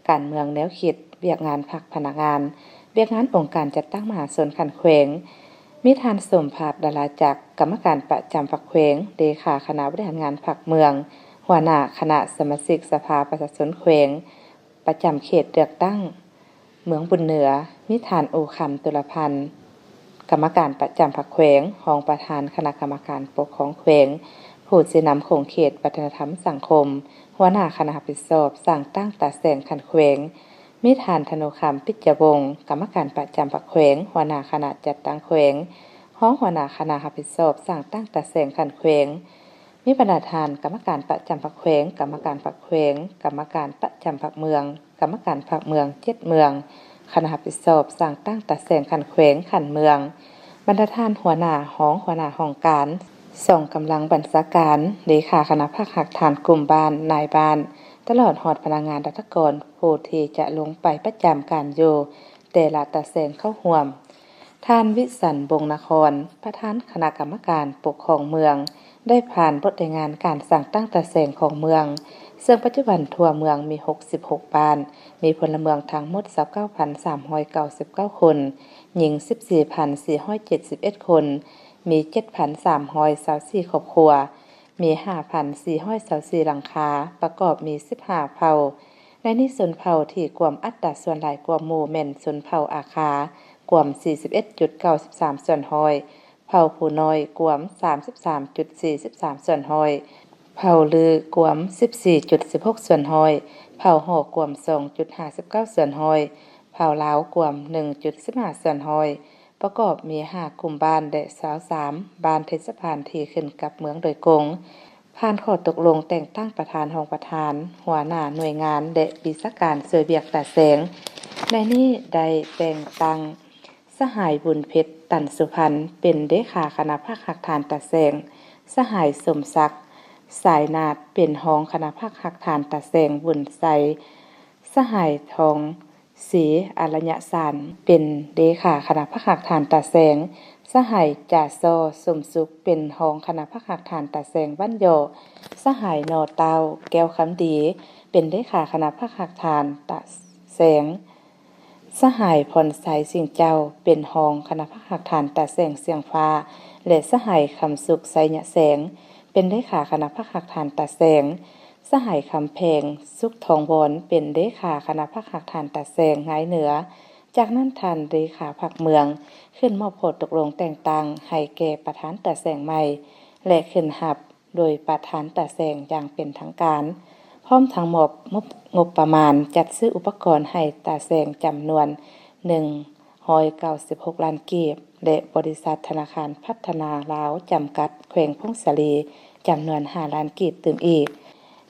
ການເມືອງແນວຄິດ, ວຽກງານພັກພະນັກງານ, ວຽກງານອົງການຈັດຕັ້ງມະຫາຊົນຂັ້ນແຂວງ, ມີທ່ານ ສົມພາດ ດາລາຈັກ ກຳມະການປະຈຳພັກແຂວງ, ເລຂາຄະນະບໍລິຫານງານພັກເມືອງ, ຫົວໜ້າຄະນະສະມາຊິກສະພາປະຊາຊົນແຂວງ ປະຈຳເຂດເລືອກຕັ້ງເມືອງບຸນເໜືອ, ມີທ່ານ ອູຄຳ ຕຸລະພັນ ກຳມະການປະຈຳພັກແຂວງ, ຮອງປະທານຄະນະກຳມະການປົກຄອງແຂວງ, ຜູ້ຊີ້ນຳຂົງເຂດວັດທະນະທຳສັງຄົມ, ຫົວໜ້າຄະນະຮັບຜິດຊອບສ້າງຕັ້ງຕາແສງຂັ້ນແຂວງ, ມີທ່ານ ທະນູຄຳ ປິດຈະວົງ ກຳມະການປະຈຳພັກແຂວງ, ຫົວໜ້າຄະນະຈັດຕັ້ງແຂວງ, ຮອງຫົວໜ້າຄະນະຮັບຜິດຊອບສ້າງຕັ້ງຕາແສງຂັ້ນແຂວງ, ມີບັນດາທ່ານກຳມະການປະຈຳພັກແຂວງ, ກຳມະການພັກແຂວງ, ກຳມະການປະຈຳພັກເມືອງ, ກຳມະການພັກເມືອງເຈັດເມືອງ, ຄະນະຮັບຜິດຊອບສ້າງຕັ້ງຕາແສງຂັ້ນແຂວງ, ຂັ້ນເມືອງ, ບັນດາທ່ານຫົວໜ້າ, ຮອງຫົວໜ້າຫ້ອງການ, ສອງກຳລັງບັນຊາການ, ເລຂາຄະນະພັກຮາກຖານກຸ່ມບ້ານ, ນາຍບ້ານ, ຕະຫຼອດຮອດພະນັກງານລັດຖະກອນຜູ້ທີ່ຈະລົງໄປປະຈຳການຢູ່ແຕ່ລະຕາແສງເຂົ້າຮ່ວມ. ທ່ານ ວິສັນ ວົງນະຄອນ ປະທານຄະນະກຳມະການປົກຄອງເມືອງ ໄດ້ຜ່ານບົດລາຍງານການສ້າງຕັ້ງຕາແສງຂອງເມືອງ, ເຊິ່ງປັດຈຸບັນທົ່ວເມືອງມີຫົກສິບຫົກບ້ານ, ມີພົນລະເມືອງທັງໝົດຊາວເກົ້າພັນສາມຮ້ອຍເກົ້າສິບເກົ້າຄົນ, ຍິງສິບສີ່ພັນສີ່ຮ້ອຍເຈັດສິບເອັດຄົນ, ມີເຈັດພັນສາມຮ້ອຍຊາວສີ່ຄອບຄົວ, ມີຫ້າພັນສີ່ຮ້ອຍຊາວສີ່ຫຼັງຄາ, ປະກອບມີສິບຫ້າເຜົ່າ. ໃນນີ້ຊົນເຜົ່າທີ່ກວມອັດຕາສ່ວນຫຼາຍກວ່າໝູ່ແມ່ນຊົນເຜົ່າອາຄາ, ກວມສີ່ສິບເອັດຈຸດເກົ້າສິບສາມສ່ວນຮ້ອຍ, ເຜົ່າຜູ້ນ້ອຍກວມສາມສິບສາມຈຸດສີ່ສິບສາມສ່ວນຮ້ອຍ, ເຜົ່າລືກວມສິບສີ່ຈຸດສິບຫົກສ່ວນຮ້ອຍ, ເຜົ່າຫໍກວມສອງຈຸດຫ້າສິບເກົ້າສ່ວນຮ້ອຍ, ເຜົ່າລາວກວມໜຶ່ງຈຸດສິບຫ້າສ່ວນຮ້ອຍ, ປະກອບມີຫ້າກຸ່ມບ້ານ ແລະ ຊາວສາມບ້ານເທດສະບານທີ່ຂຶ້ນກັບເມືອງໂດຍກົງ. ຜ່ານຂໍ້ຕົກລົງແຕ່ງຕັ້ງປະທານ, ຮອງປະທານ, ຫົວໜ້າໜ່ວຍງານ ແລະ ວິຊາການຊ່ວຍວຽກຕາແສງ. ໃນນີ້ໄດ້ແຕ່ງຕັ້ງສະຫາຍ ບຸນເພັດ ຕັນສຸພັນ ເປັນເລຂາຄະນະພັກຮາກຖານຕາແສງ, ສະຫາຍ ສົມສັກ ສາຍນາດ ເປັນຮອງຄະນະພັກຮາກຖານຕາແສງບຸນໄຊ, ສະຫາຍ ທອງ ສີອາລະຍະສານ ເປັນເລຂາຄະນະພັກຮາກຖານຕາແສງ, ສະຫາຍ ຈາຊໍ ສົມສຸກ ເປັນຮອງຄະນະພັກຮາກຖານຕາແສງບ້ານຍໍ, ສະຫາຍ ໜໍ່ເຕົ້າ ແກ້ວຄຳດີ ເປັນເລຂາຄະນະພັກຮາກຖານຕາແສງ, ສະຫາຍ ພອນໄຊ ສິງເຈົ້າ ເປັນຮອງຄະນະພັກຮາກຖານຕາແສງຊຽງຟ້າ ແລະ ສະຫາຍ ຄຳສຸກ ໄຊຍະແສງ ເປັນເລຂາຄະນະພັກຮາກຖານຕາແສງ, ສະຫາຍ ຄຳແພງ ສຸກທອງວອນ ເປັນເລຂາຄະນະພັກຮາກຖານຕາແສງງາຍເໜືອ. ຈາກນັ້ນທ່ານເລຂາພັກເມືອງຂຶ້ນມອບຂໍ້ຕົກລົງແຕ່ງຕັ້ງໃຫ້ແກ່ປະທານຕາແສງໃໝ່ ແລະ ຂຶ້ນຮັບໂດຍປະທານຕາແສງຢ່າງເປັນທາງການ, ພ້ອມທັງມອບງົບປະມານຈັດຊື້ອຸປະກອນໃຫ້ຕາແສງຈຳນວນໜຶ່ງ ຮ້ອຍເກົ້າສິບຫົກລ້ານກີບ ແລະ ບໍລິສັດທະນາຄານພັດທະນາລາວຈຳກັດ ແຂວງຜົ້ງສາລີ ຈຳນວນຫ້າລ້ານກີບຕື່ມອີກ.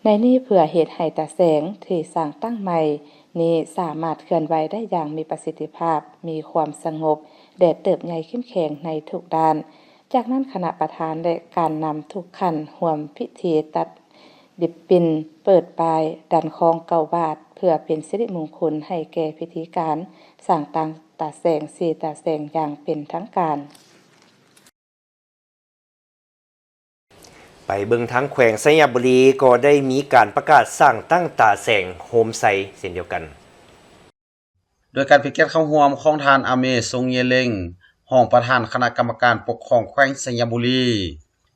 ໃນນີ້ເພື່ອເຮັດໃຫ້ຕາແສງທີ່ສ້າງຕັ້ງໃໝ່ນີ້ສາມາດເຄື່ອນໄຫວໄດ້ຢ່າງມີປະສິດທິພາບ, ມີຄວາມສະຫງົບ ແລະ ເຕີບໃຫຍ່ເຂັ້ມແຂງໃນທຸກດ້ານ. ຈາກນັ້ນຄະນະປະທານ ແລະ ການນຳທຸກຂັ້ນຮ່ວມພິທີຕັດລິບບິນ ເປີດປ້າຍດັນຄອງເກົ້າບາດ ເພື່ອເປັນສິລິມຸງຄຸນໃຫ້ແກ່ພິທີການສ້າງຕັ້ງຕາແສງ ສີ່ຕາແສງຢ່າງເປັນທາງການ. ໄປເບິ່ງທາງແຂວງໄຊຍະບູລີ ກໍໄດ້ມີການປະກາດສ້າງຕັ້ງຕາແສງໂຮມໄຊເຊັ່ນດຽວກັນ. ໂດຍການເປັນກຽດເຂົ້າຮ່ວມຂອງທ່ານ ອາເມ ຊົງເຢເລັງ ຮອງປະທານຄະນະກຳມະການປົກຄອງແຂວງໄຊຍະບູລີ,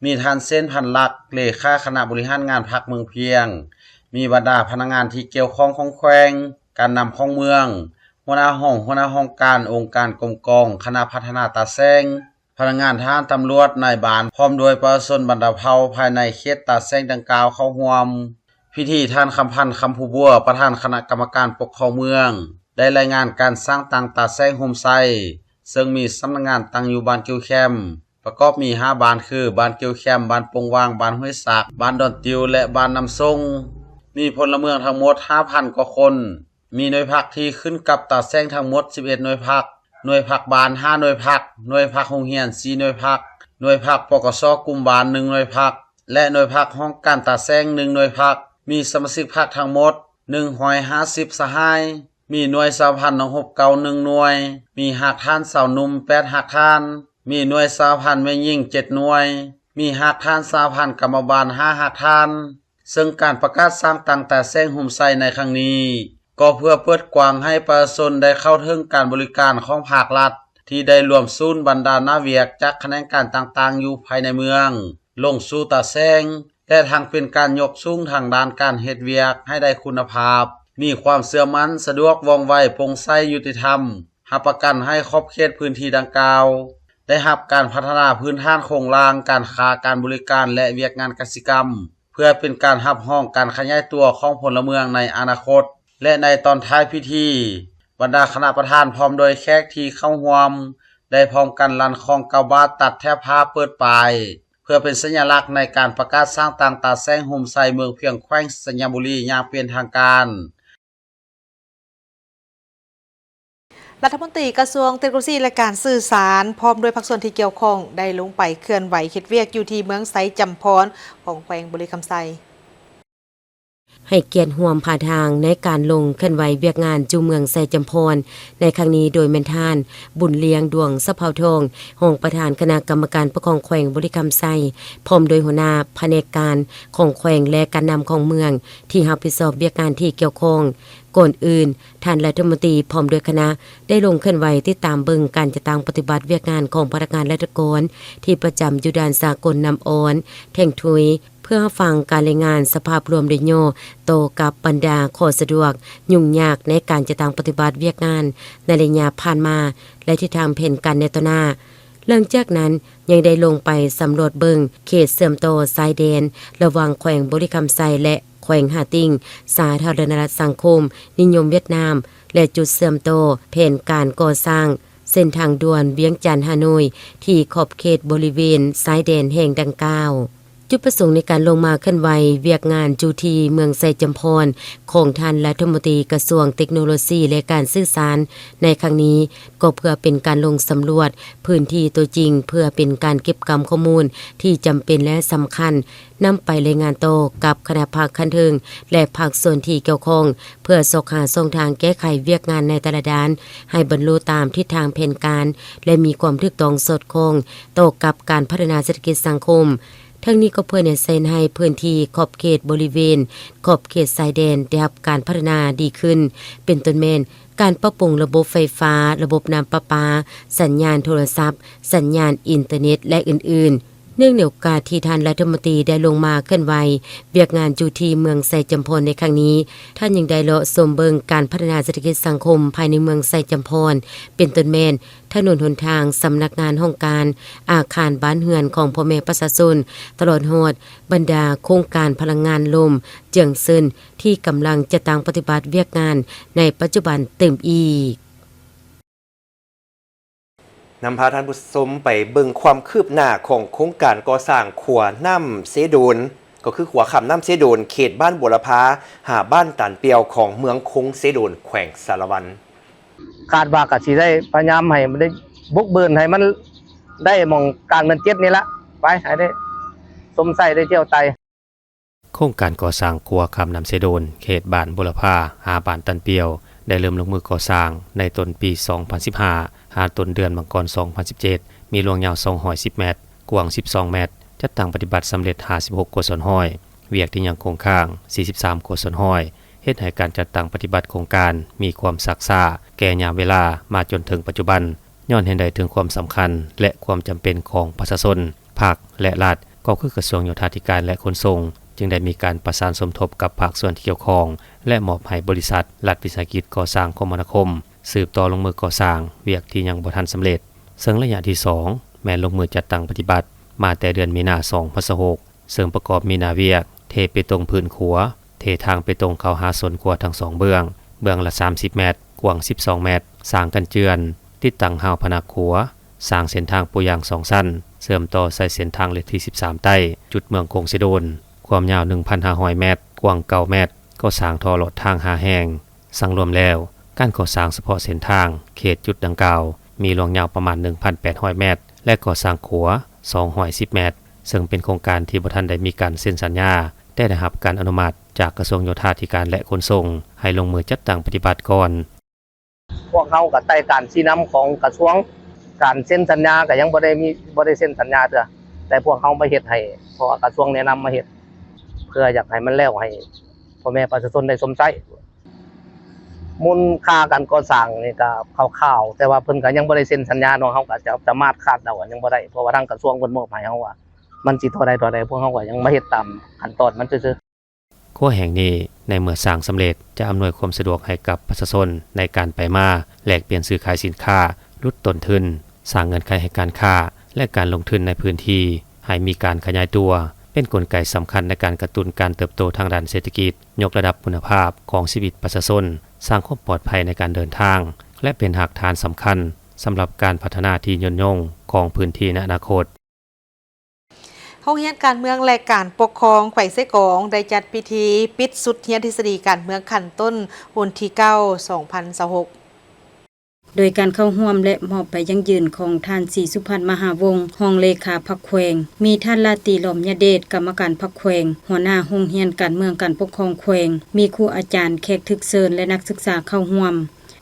ມີທ່ານ ເຊນ ພັນລັກ ເລຂາຄະນະບໍລິຫານງານພັກເມືອງພຽງ, ມີບັນດາພະນັກງານທີ່ກ່ຽວຂ້ອງຂອງແຂວງ, ການນຳຂອງເມືອງ, ຫົວໜ້າຫ້ອງ, ຫົວໜ້າຫ້ອງການ, ອົງການກົມກອງ, ຄະນະພັດທະນາຕາແສງ, ພະນັກງານ, ທະຫານ, ຕຳຫຼວດ, ນາຍບ້ານ ພ້ອມດ້ວຍປະຊາຊົນບັນດາເຜົ່າພາຍໃນເຂດຕາແສງດັ່ງກ່າວເຂົ້າຮ່ວມ. ພິທີ ທ່ານ ຄຳພັນ ຄຳພູບົວ ປະທານຄະນະກຳມະການປົກຄອງເມືອງ ໄດ້ລາຍງານການສ້າງຕັ້ງຕາແສງໂຮມໄຊ, ເຊິ່ງມີສຳນັກງານຕັ້ງຢູ່ບ້ານກິວແຄມ, ປະກອບມີຫ້າບ້ານຄື ບ້ານກິວແຄມ, ບ້ານໂປ່ງຫວ່າງ, ບ້ານຫ້ວຍສາກ, ບ້ານດອນຕິວ ແລະ ບ້ານນ້ຳຊົງ, ມີພົນລະເມືອງທັງໝົດຫ້າພັນກວ່າຄົນ. ມີໜ່ວຍພັກທີ່ຂຶ້ນກັບຕາແສງທັງໝົດສິບເອັດໜ່ວຍພັກ, ໜ່ວຍພັກບ້ານຫ້າໜ່ວຍພັກ, ໜ່ວຍພັກໂຮງຮຽນສີ່ໜ່ວຍພັກ, ໜ່ວຍພັກ ປກສ ກຸ່ມບ້ານໜຶ່ງໜ່ວຍພັກ ແລະ ໜ່ວຍພັກຫ້ອງການຕາແສງໜຶ່ງໜ່ວຍພັກ, ມີສະມາຊິກພັກທັງໝົດໜຶ່ງຮ້ອຍຫ້າສິບສະຫາຍ, ມີໜ່ວຍສະຫະພັນນັກຮົບເກົ່າໜຶ່ງໜ່ວຍ, ມີຮາກຖານຊາວໜຸ່ມແປດຮາກຖານ, ມີໜ່ວຍສະຫະພັນແມ່ຍິງເຈັດໜ່ວຍ, ມີຮາກຖານສະຫະພັນກຳມະບານຫ້າຮາກຖານ. ເຊິ່ງການປະກາດສ້າງຕັ້ງຕາແສງໂຮມໄຊໃນຄັ້ງນີ້ ກໍເພື່ອເປີດກວ້າງໃຫ້ປະຊາຊົນໄດ້ເຂົ້າເຖິງການບໍລິການຂອງພາກລັດ ທີ່ໄດ້ລວມສູນບັນດາໜ້າວຽກຈາກຂະແໜງການຕ່າງໆຢູ່ພາຍໃນເມືອງ ລົງສູ່ຕາແສງ ແລະ ທັງເປັນການຍົກສູງທາງດ້ານການເຮັດວຽກໃຫ້ໄດ້ຄຸນນະພາບ, ມີຄວາມເຊື່ອໝັ້ນ, ສະດວກ, ວ່ອງໄວ, ໂປ່ງໃສ, ຍຸຕິທຳ, ຮັບປະກັນໃຫ້ຂອບເຂດພື້ນທີ່ດັ່ງກ່າວ ໄດ້ຮັບການພັດທະນາພື້ນຖານໂຄງລ່າງ, ການຄ້າ, ການບໍລິການ ແລະ ວຽກງານກະສິກຳ ເພື່ອເປັນການຮັບຮອງການຂະຫຍາຍຕົວຂອງພົນລະເມືອງໃນອະນາຄົດ ແລະ ໃນຕອນທ້າຍພິທີ, ບັນດາຄະນະປະທານພ້ອມດ້ວຍແຂກທີ່ເຂົ້າຮ່ວມ ໄດ້ພ້ອມກັນລັ່ນຄ້ອງເກົ້າບາດ ຕັດແຖບຜ້າເປີດປ້າຍ ເພື່ອເປັນສັນຍະລັກໃນການປະກາດສ້າງຕັ້ງຕາແສງໂຮມໄຊເມືອງພຽງ ແຂວງໄຊຍະບູລີ ຢ່າງເປັນທາງການ. ລັດຖະມົນຕີກະຊວງເຕັກໂນໂລຊີ ແລະ ການສື່ສານ ພ້ອມດ້ວຍພາກສ່ວນທີ່ກ່ຽວຂ້ອງ ໄດ້ລົງໄປເຄື່ອນໄຫວເຮັດວຽກຢູ່ທີ່ເມືອງໄຊຈຳພອນ ຂອງແຂວງບໍລິຄຳໄຊ. ໃຫ້ກຽດຮ່ວມຜ່ານທາງໃນການລົງເຄື່ອນໄຫວວຽກງານຢູ່ເມືອງໄຊຈຳພອນໃນຄັ້ງນີ້ ໂດຍແມ່ນທ່ານ ບຸນລຽງ ດວງສະເພົາທອງ ຮອງປະທານຄະນະກຳມະການປົກຄອງແຂວງບໍລິຄຳໄຊ ພ້ອມດ້ວຍຫົວໜ້າພະແນກການຂອງແຂວງ ແລະ ການນຳຂອງເມືອງ ທີ່ຮັບຜິດຊອບວຽກງານທີ່ກ່ຽວຂ້ອງ. ກ່ອນອື່ນ, ທ່ານລັດຖະມົນຕີພ້ອມດ້ວຍຄະນະ ໄດ້ລົງເຄື່ອນໄຫວຕິດຕາມເບິ່ງການຈັດຕັ້ງປະຕິບັດວຽກງານຂອງພະນັກງານລັດຖະກອນທີ່ປະຈຳຢູ່ດ່ານສາກົນນ້ຳອ່ອນ ແທງທຸຍ ເພື່ອຮັບຟັງການລາຍງານສະພາບລວມໂດຍຫຍໍ້ຕໍ່ກັບບັນດາຂໍ້ສະດວກ, ຫຍຸ້ງຍາກໃນການຈັດຕັ້ງປະຕິບັດວຽກງານໃນໄລຍະຜ່ານມາ ແລະ ທິດທາງແຜນການໃນຕໍ່ໜ້າ. ຫຼັງຈາກນັ້ນ ຍັງໄດ້ລົງໄປສຳຫຼວດເບິ່ງເຂດເຊື່ອມຕໍ່ຊາຍແດນລະຫວ່າງແຂວງບໍລິຄຳໄຊ ແລະ ແຂວງຮ່າຕິ່ງ ສາທາລະນະລັດສັງຄົມນິຍົມຫວຽດນາມ ແລະ ຈຸດເຊື່ອມຕໍ່ແຜນການກໍ່ສ້າງເສັ້ນທາງດ່ວນວຽງຈັນ-ຮ່າໂນ້ຍ ທີ່ຂອບເຂດບໍລິເວນຊາຍແດນແຫ່ງດັ່ງກ່າວ. ຈຸດປະສົງໃນການລົງມາເຄື່ອນໄຫວວຽກງານຢູ່ທີ່ເມືອງໄຊຈຳພອນຂອງທ່ານລັດຖະມົນຕີກະຊວງເຕັກໂນໂລຊີ ແລະ ການສື່ສານໃນຄັ້ງນີ້ ກໍເພື່ອເປັນການລົງສຳຫຼວດພື້ນທີ່ຕົວຈິງ ເພື່ອເປັນການເກັບກຳຂໍ້ມູນທີ່ຈຳເປັນ ແລະ ສຳຄັນ ນຳໄປລາຍງານຕໍ່ກັບຄະນະພັກຂັ້ນເທິງ ແລະ ພາກສ່ວນທີ່ກ່ຽວຂ້ອງ ເພື່ອຊອກຫາຊ່ອງທາງແກ້ໄຂວຽກງານໃນແຕ່ລະດ້ານ ໃຫ້ບັນລຸຕາມທິດທາງແຜນການ ແລະ ມີຄວາມຖືກຕ້ອງສອດຄ່ອງຕໍ່ກັບການພັດທະນາເສດຖະກິດສັງຄົມ. ທັງນີ້ກໍເພື່ອແນໃສ່ໃຫ້ພື້ນທີ່ຂອບເຂດບໍລິເວນຂອບເຂດຊາຍແດນໄດ້ຮັບການພັດທະນາດີຂຶ້ນ, ເປັນຕົ້ນແມ່ນການປັບປຸງລະບົບໄຟຟ້າ, ລະບົບນ້ຳປະປາ, ສັນຍານໂທລະສັບ, ສັນຍານອິນເຕີເນັດ ແລະ ອື່ນໆ. ເນື່ອງໃນໂອກາດທີ່ທ່ານລັດຖະມົນຕີໄດ້ລົງມາເຄື່ອນໄຫວວຽກງານຢູ່ທີ່ເມືອງໄຊຈຳພອນໃນຄັ້ງນີ້, ທ່ານຍັງໄດ້ເລາະຊົມເບິ່ງການພັດທະນາເສດຖະກິດສັງຄົມພາຍໃນເມືອງໄຊຈຳພອນ, ເປັນຕົ້ນແມ່ນ ຖະໜົນຫົນທາງ, ສຳນັກງານຫ້ອງການ, ອາຄານບ້ານເຮືອນຂອງພໍ່ແມ່ປະຊາຊົນ, ຕະຫຼອດຮອດບັນດາໂຄງການພະລັງງານລົມເຈືອງເຊິນ ທີ່ກຳລັງຈັດຕັ້ງປະຕິບັດວຽກງານໃນປັດຈຸບັນຕື່ມອີກ. ນຳພາທ່ານຜູ້ຊົມໄປເບິ່ງຄວາມຄືບໜ້າຂອງໂຄງການກໍ່ສ້າງຂົວນ້ຳເຊໂດນ, ກໍຄືຂົວຂ້າມນ້ຳເຊໂດນ, ເຂດບ້ານບົວລະພາ ຫາບ້ານຕານປ່ຽວ ຂອງເມືອງຄົງເຊໂດນ ແຂວງສາລະວັນ. ຄາດວ່າກະຊິໄດ້ພະຍາຍາມໃຫ້ມັນໄດ້ບຸກເບີນໃຫ້ມັນ ໄດ້ໝ່ອງກາງເດືອນເຈັດນີ້ລະ ໄປໃຫ້ໄດ້ຊົມໃຊ້ໄດ້ທ່ຽວໄຕ່. ໂຄງການກໍ່ສ້າງຂົວຂ້າມນ້ຳເຊໂດນ ເຂດບ້ານບຸລະພາ ຫາບ້ານຕັນປຽວ ໄດ້ເລີ່ມລົງມືກໍ່ສ້າງໃນຕົ້ນປີສອງພັນສິບຫ້າ ຫາຕົ້ນເດືອນມັງກອນສອງພັນສິບເຈັດ ມີລວງຍາວສອງຮ້ອຍສິບແມັດ ກວ້າງສິບສອງແມັດ, ຈັດຕັ້ງປະຕິບັດສຳເລັດຫ້າສິບຫົກກວ່າສ່ວນຮ້ອຍ, ວຽກທີ່ຍັງຄົງຄ້າງສີ່ສິບສາມກວ່າສ່ວນຮ້ອຍ, ເຮັດໃຫ້ການຈັດຕັ້ງປະຕິບັດໂຄງການມີຄວາມຊັກຊ້າ, ແກ່ຍາມເວລາມາຈົນເຖິງປັດຈຸບັນ. ຍ້ອນເຫັນໄດ້ເຖິງຄວາມສຳຄັນ ແລະ ຄວາມຈຳເປັນຂອງປະຊາຊົນ, ພັກ ແລະ ລັດ, ກໍຄືກະຊວງໂຍທາທິການ ແລະ ຂົນສົ່ງ ຈຶ່ງໄດ້ມີການປະສານສົມທົບກັບພາກສ່ວນທີ່ກ່ຽວຂ້ອງ ແລະ ມອບໃຫ້ບໍລິສັດລັດວິສາຫະກິດກໍ່ສ້າງຄົມມະນາຄົມ ສືບຕໍ່ລົງມືກໍ່ສ້າງວຽກທີ່ຍັງບໍ່ທັນສຳເລັດ, ເຊິ່ງໄລຍະທີສອງ ແມ່ນລົງມືຈັດຕັ້ງປະຕິບັດມາແຕ່ເດືອນມີນາ ສອງພັນຊາວຫົກ ເຊິ່ງປະກອບມີໜ້າວຽກ ເທເປຕົງພື້ນຂົວ, ເທທາງເປຕົງເຂົ້າຫາໂຊນຂົວທັງສອງເບື້ອງ, ເບື້ອງລະສາມສິບແມັດ, ກວ້າງສິບສອງແມັດ, ສ້າງກັນເຈື່ອນ, ຕິດຕັ້ງຮາວພະນັກຂົວ, ສ້າງເສັ້ນທາງປູຢາງສອງຊັ້ນ ເຊື່ອມຕໍ່ໃສ່ເສັ້ນທາງເລກທີສິບສາມໃຕ້ ຈຸດເມືອງໂຂງເຊໂດນ, ຄວາມຍາວໜຶ່ງພັນຫ້າຮ້ອຍແມັດ, ກວ້າງເກົ້າແມັດ, ກໍ່ສ້າງທໍ່ລອດທາງຫ້າແຫ່ງ. ສັງລວມແລ້ວ, ການກໍ່ສ້າງສະເພາະເສັ້ນທາງເຂດຈຸດດັ່ງກ່າວ ມີລວງຍາວປະມານໜຶ່ງພັນແປດຮ້ອຍແມັດ ແລະ ກໍ່ສ້າງຂົວສອງຮ້ອຍສິບແມັດ, ເຊິ່ງເປັນໂຄງການທີ່ບໍ່ທັນໄດ້ມີການເຊັນສັນຍາ, ແຕ່ໄດ້ຮັບການອະນຸມັດຈາກກະຊວງໂຍທາທິການ ແລະ ຂົນສົ່ງ ໃຫ້ລົງມືຈັດຕັ້ງປະຕິບັດກ່ອນ. ພວກເຮົາກໍໃຕ້ການຊີ້ນຳຂອງກະຊວງ, ການເຊັນສັນຍາກໍຍັງບໍ່ໄດ້ມີ, ບໍ່ໄດ້ເຊັນສັນຍາເທື່ອ, ແຕ່ພວກເຮົາມາເຮັດໃຫ້ ເພາະວ່າກະຊວງແນະນຳມາເຮັດ ເພື່ອຢາກໃຫ້ມັນແລ້ວໃຫ້ພໍ່ແມ່ປະຊາຊົນໄດ້ຊົມໃຊ້. ມູນຄ່າການກໍ່ສ້າງນີ້ກໍຄ່າວໆ, ແຕ່ວ່າເພິ່ນກໍຍັງບໍ່ໄດ້ເຊັນສັນຍາເນາະ, ເຮົາກໍຈະສາມາດຄາດເດົາຫຍັງບໍ່ໄດ້, ເພາະວ່າທາງກະຊວງເພິ່ນມອບໃຫ້ເຮົາວ່າມັນຊິທໍ່ໃດຕໍ່ໃດ, ພວກເຮົາກໍຍັງມາເຮັດຕາມຂັ້ນຕອນມັນຊື່ໆ. ຂົວແຫ່ງນີ້ໃນເມື່ອສ້າງສຳເລັດ ຈະອຳນວຍຄວາມສະດວກໃຫ້ກັບປະຊາຊົນໃນການໄປມາ, ແລກປ່ຽນຊື້ຂາຍສິນຄ້າ, ຫຼຸດຕົ້ນທຶນ, ສ້າງເງື່ອນໄຂໃຫ້ການຄ້າ ແລະ ການລົງທຶນໃນພື້ນທີ່ໃຫ້ມີການຂະຫຍາຍຕົວ, ເປັນກົນໄກສຳຄັນໃນການກະຕຸ້ນການເຕີບໂຕທາງດ້ານເສດຖະກິດ, ຍົກລະດັບຄຸນນະພາບຂອງຊີວິດປະຊາຊົນ, ສ້າງຄວາມປອດໄພໃນການເດີນທາງ ແລະ ເປັນຮາກຖານສຳຄັນສຳລັບການພັດທະນາທີ່ຍືນຍົງຂອງພື້ນທີ່ໃນອະນາຄົດ. ໂຮງຮຽນການເມືອງ ແລະ ການປົກຄອງແຂວງເຊກອງ ໄດ້ຈັດພິທີປິດຊຸດຮຽນທິດສະດີການເມືອງຂັ້ນຕົ້ນ ຮຸ່ນທີເກົ້າ ສອງພັນຊາວຫົກ ໂດຍການເຂົ້າຮ່ວມ ແລະ ມອບໃບຢັ້ງຢືນຂອງທ່ານ ສີສຸພັນ ມະຫາວົງ ຮອງເລຂາພັກແຂວງ, ມີທ່ານ ລາຕີ ຫຼອມຍະເດດ ກຳມະການພັກແຂວງ, ຫົວໜ້າໂຮງຮຽນການເມືອງການປົກຄອງແຂວງ, ມີຄູອາຈານ, ແຂກຖືກເຊີນ ແລະ ນັກສຶກສາເຂົ້າຮ່ວມ.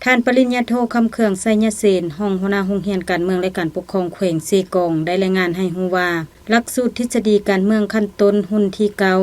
ທ່ານ ປະລິນຍາໂທ ຄຳເຄືອງ ໄຊຍະເສນ ຮອງຫົວໜ້າໂຮງຮຽນການເມືອງ ແລະ ການປົກຄອງແຂວງເຊກອງ ໄດ້ລາຍງານໃຫ້ຮູ້ວ່າ ຫຼັກສູດທິດສະດີການເມືອງຂັ້ນຕົ້ນ ຮຸ່ນທີເກົ້າ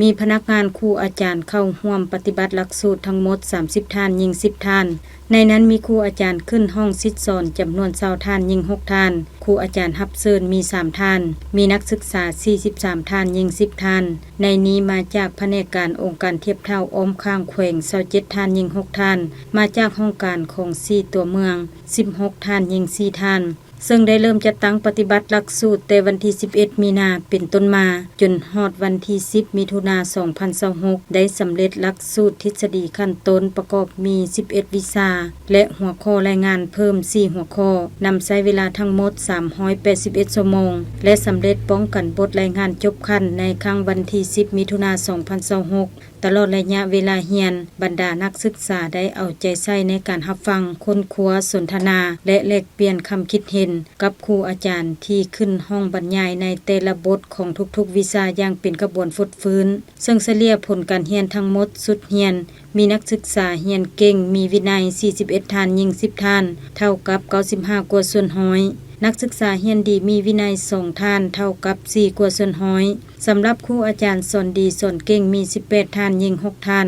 ມີພະນັກງານຄູອາຈານເຂົ້າຮ່ວມປະຕິບັດຫຼັກສູດທັງໝົດສາມສິບທ່ານ, ຍິງສິບທ່ານ. ໃນນັ້ນມີຄູອາຈານຂຶ້ນຫ້ອງສິດສອນຈຳນວນຊາວທ່ານ, ຍິງຫົກທ່ານ, ຄູອາຈານຮັບເຊີນມີສາມທ່ານ, ມີນັກສຶກສາສີ່ສິບສາມທ່ານ, ຍິງສິບທ່ານ. ໃນນີ້ມາຈາກພະແນກການອົງການທຽບເທົ່າອ້ອມຂ້າງແຂວງຊາວເຈັດທ່ານ, ຍິງຫົກທ່ານ, ມາຈາກຫ້ອງການຂອງສີ່ຕົວເມືອງສິບຫົກທ່ານ, ຍິງສີ່ທ່ານ. ເຊິ່ງໄດ້ເລີ່ມຈັດຕັ້ງປະຕິບັດຫຼັກສູດແຕ່ວັນທີສິບເອັດ ມີນາ ເປັນຕົ້ນມາ ຈົນຮອດວັນທີສິບ ມິຖຸນາ ສອງພັນຊາວຫົກ ໄດ້ສຳເລັດຫຼັກສູດທິດສະດີຂັ້ນຕົ້ນ ປະກອບມີສິບເອັດວິຊາ ແລະ ຫົວຂໍ້ລາຍງານເພີ່ມສີ່ຫົວຂໍ້, ນຳໃຊ້ເວລາທັງໝົດສາມຮ້ອຍແປດສິບເອັດຊົ່ວໂມງ ແລະ ສຳເລັດປ້ອງກັນບົດລາຍງານຈົບຂັ້ນໃນຄັ້ງວັນທີສິບ ມິຖຸນາ ສອງພັນຊາວຫົກ. ຕະຫຼອດໄລຍະເວລາຮຽນ, ບັນດານັກສຶກສາໄດ້ເອົາໃຈໃສ່ໃນການຮັບຟັງ, ຄົ້ນຄວ້າ, ສົນທະນາ ແລະ ແລກປ່ຽນຄຳຄິດເຫັນກັບຄູອາຈານທີ່ຂຶ້ນຫ້ອງບັນຍາຍໃນແຕ່ລະບົດຂອງທຸກໆວິຊາຢ່າງເປັນຂະບວນຟົດຟື້ນ, ເຊິ່ງສະເລ່ຍຜົນການຮຽນທັງໝົດຊຸດຮຽນ ມີນັກສຶກສາຮຽນເກັ່ງ, ມີວິໄນ ສີ່ສິບເອັດທ່ານ, ຍິງສິບທ່ານ, ເທົ່າກັບເກົ້າສິບຫ້າກວ່າສ່ວນຮ້ອຍ. ນັກສຶກສາຮຽນດີ, ມີວິໄນ ສອງທ່ານ, ເທົ່າກັບສີ່ກວ່າສ່ວນຮ້ອຍ. ສຳລັບຄູອາຈານສອນດີສອນເກັ່ງມີສິບແປດທ່ານ, ຍິງຫົກທ່ານ,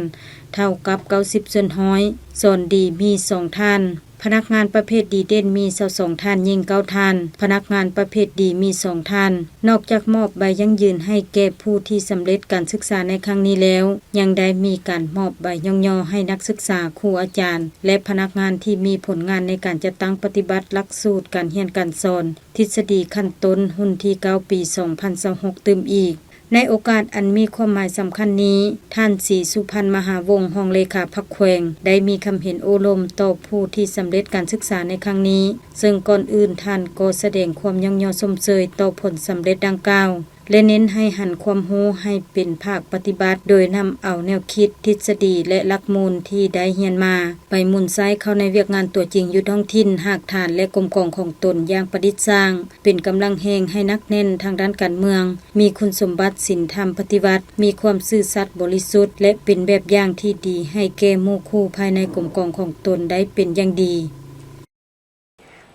ເທົ່າກັບເກົ້າສິບສ່ວນຮ້ອຍ, ສອນດີມີສອງທ່ານ, ພະນັກງານປະເພດດີເດັ່ນມີຊາວສອງທ່ານ, ຍິງເກົ້າທ່ານ, ພະນັກງານປະເພດດີມີສອງທ່ານ. ນອກຈາກມອບໃບຢັ້ງຢືນໃຫ້ແກ່ຜູ້ທີ່ສຳເລັດການສຶກສາໃນຄັ້ງນີ້ແລ້ວ, ຍັງໄດ້ມີການມອບໃບຍ້ອງຍໍໃຫ້ນັກສຶກສາ, ຄູອາຈານ ແລະ ພະນັກງານທີ່ມີຜົນງານໃນການຈັດຕັ້ງປະຕິບັດຫຼັກສູດການຮຽນການສອນ ທິດສະດີຂັ້ນຕົ້ນຮຸ່ນທີເກົ້າ ປີສອງພັນຊາວຫົກ ຕື່ມອີກ. ໃນໂອກາດອັນມີຄວາມໝາຍສຳຄັນນີ້, ທ່ານ ສີສຸພັນ ມະຫາວົງ ຮອງເລຂາພັກແຂວງ ໄດ້ມີຄຳເຫັນໂອ້ລົມຕໍ່ຜູ້ທີ່ສຳເລັດການສຶກສາໃນຄັ້ງນີ້, ເຊິ່ງກ່ອນອື່ນທ່ານກໍສະແດງຄວາມຍ້ອງຍໍຊົມເຊີຍຕໍ່ຜົນສຳເລັດດັ່ງກ່າວ, ແລະ ເນັ້ນໃຫ້ຫັນຄວາມຮູ້ໃຫ້ເປັນພາກປະຕິບັດ ໂດຍນຳເອົາແນວຄິດ, ທິດສະດີ ແລະ ຫຼັກມູນທີ່ໄດ້ຮຽນມາ ໄປໝູນໃຊ້ເຂົ້າໃນວຽກງານຕົວຈິງຢູ່ທ້ອງຖິ່ນ, ຮາກຖານ ແລະ ກົມກອງຂອງຕົນຢ່າງປະດິດສ້າງ, ເປັນກຳລັງແຮງໃຫ້ໜັກແໜ້ນທາງດ້ານການເມືອງ, ມີຄຸນສົມບັດສິນທຳປະຕິວັດ, ມີຄວາມຊື່ສັດບໍລິສຸດ ແລະ ເປັນແບບຢ່າງທີ່ດີໃຫ້ແກ່ໝູ່ຄູ່ພາຍໃນກົມກອງຂອງຕົນໄດ້ເປັນຢ່າງດີ.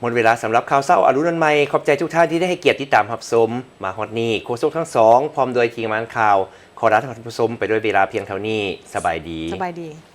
ໝົດເວລາສຳລັບຂ່າວເຊົ້າອາລຸນວັນໃໝ່. ຂອບໃຈທຸກທ່ານທີ່ໄດ້ໃຫ້ກຽດຕິດຕາມຮັບຊົມ. ມາຮອດນີ້ ໂຄສົກທັງສອງ ພ້ອມດ້ວຍທີມງານຂ່າວ ຂໍລາທ່ານຜູ້ຊົມໄປດ້ວຍເວລາພຽງເທົ່ານີ້. ສະບາຍດີ. ສະບາຍດີ.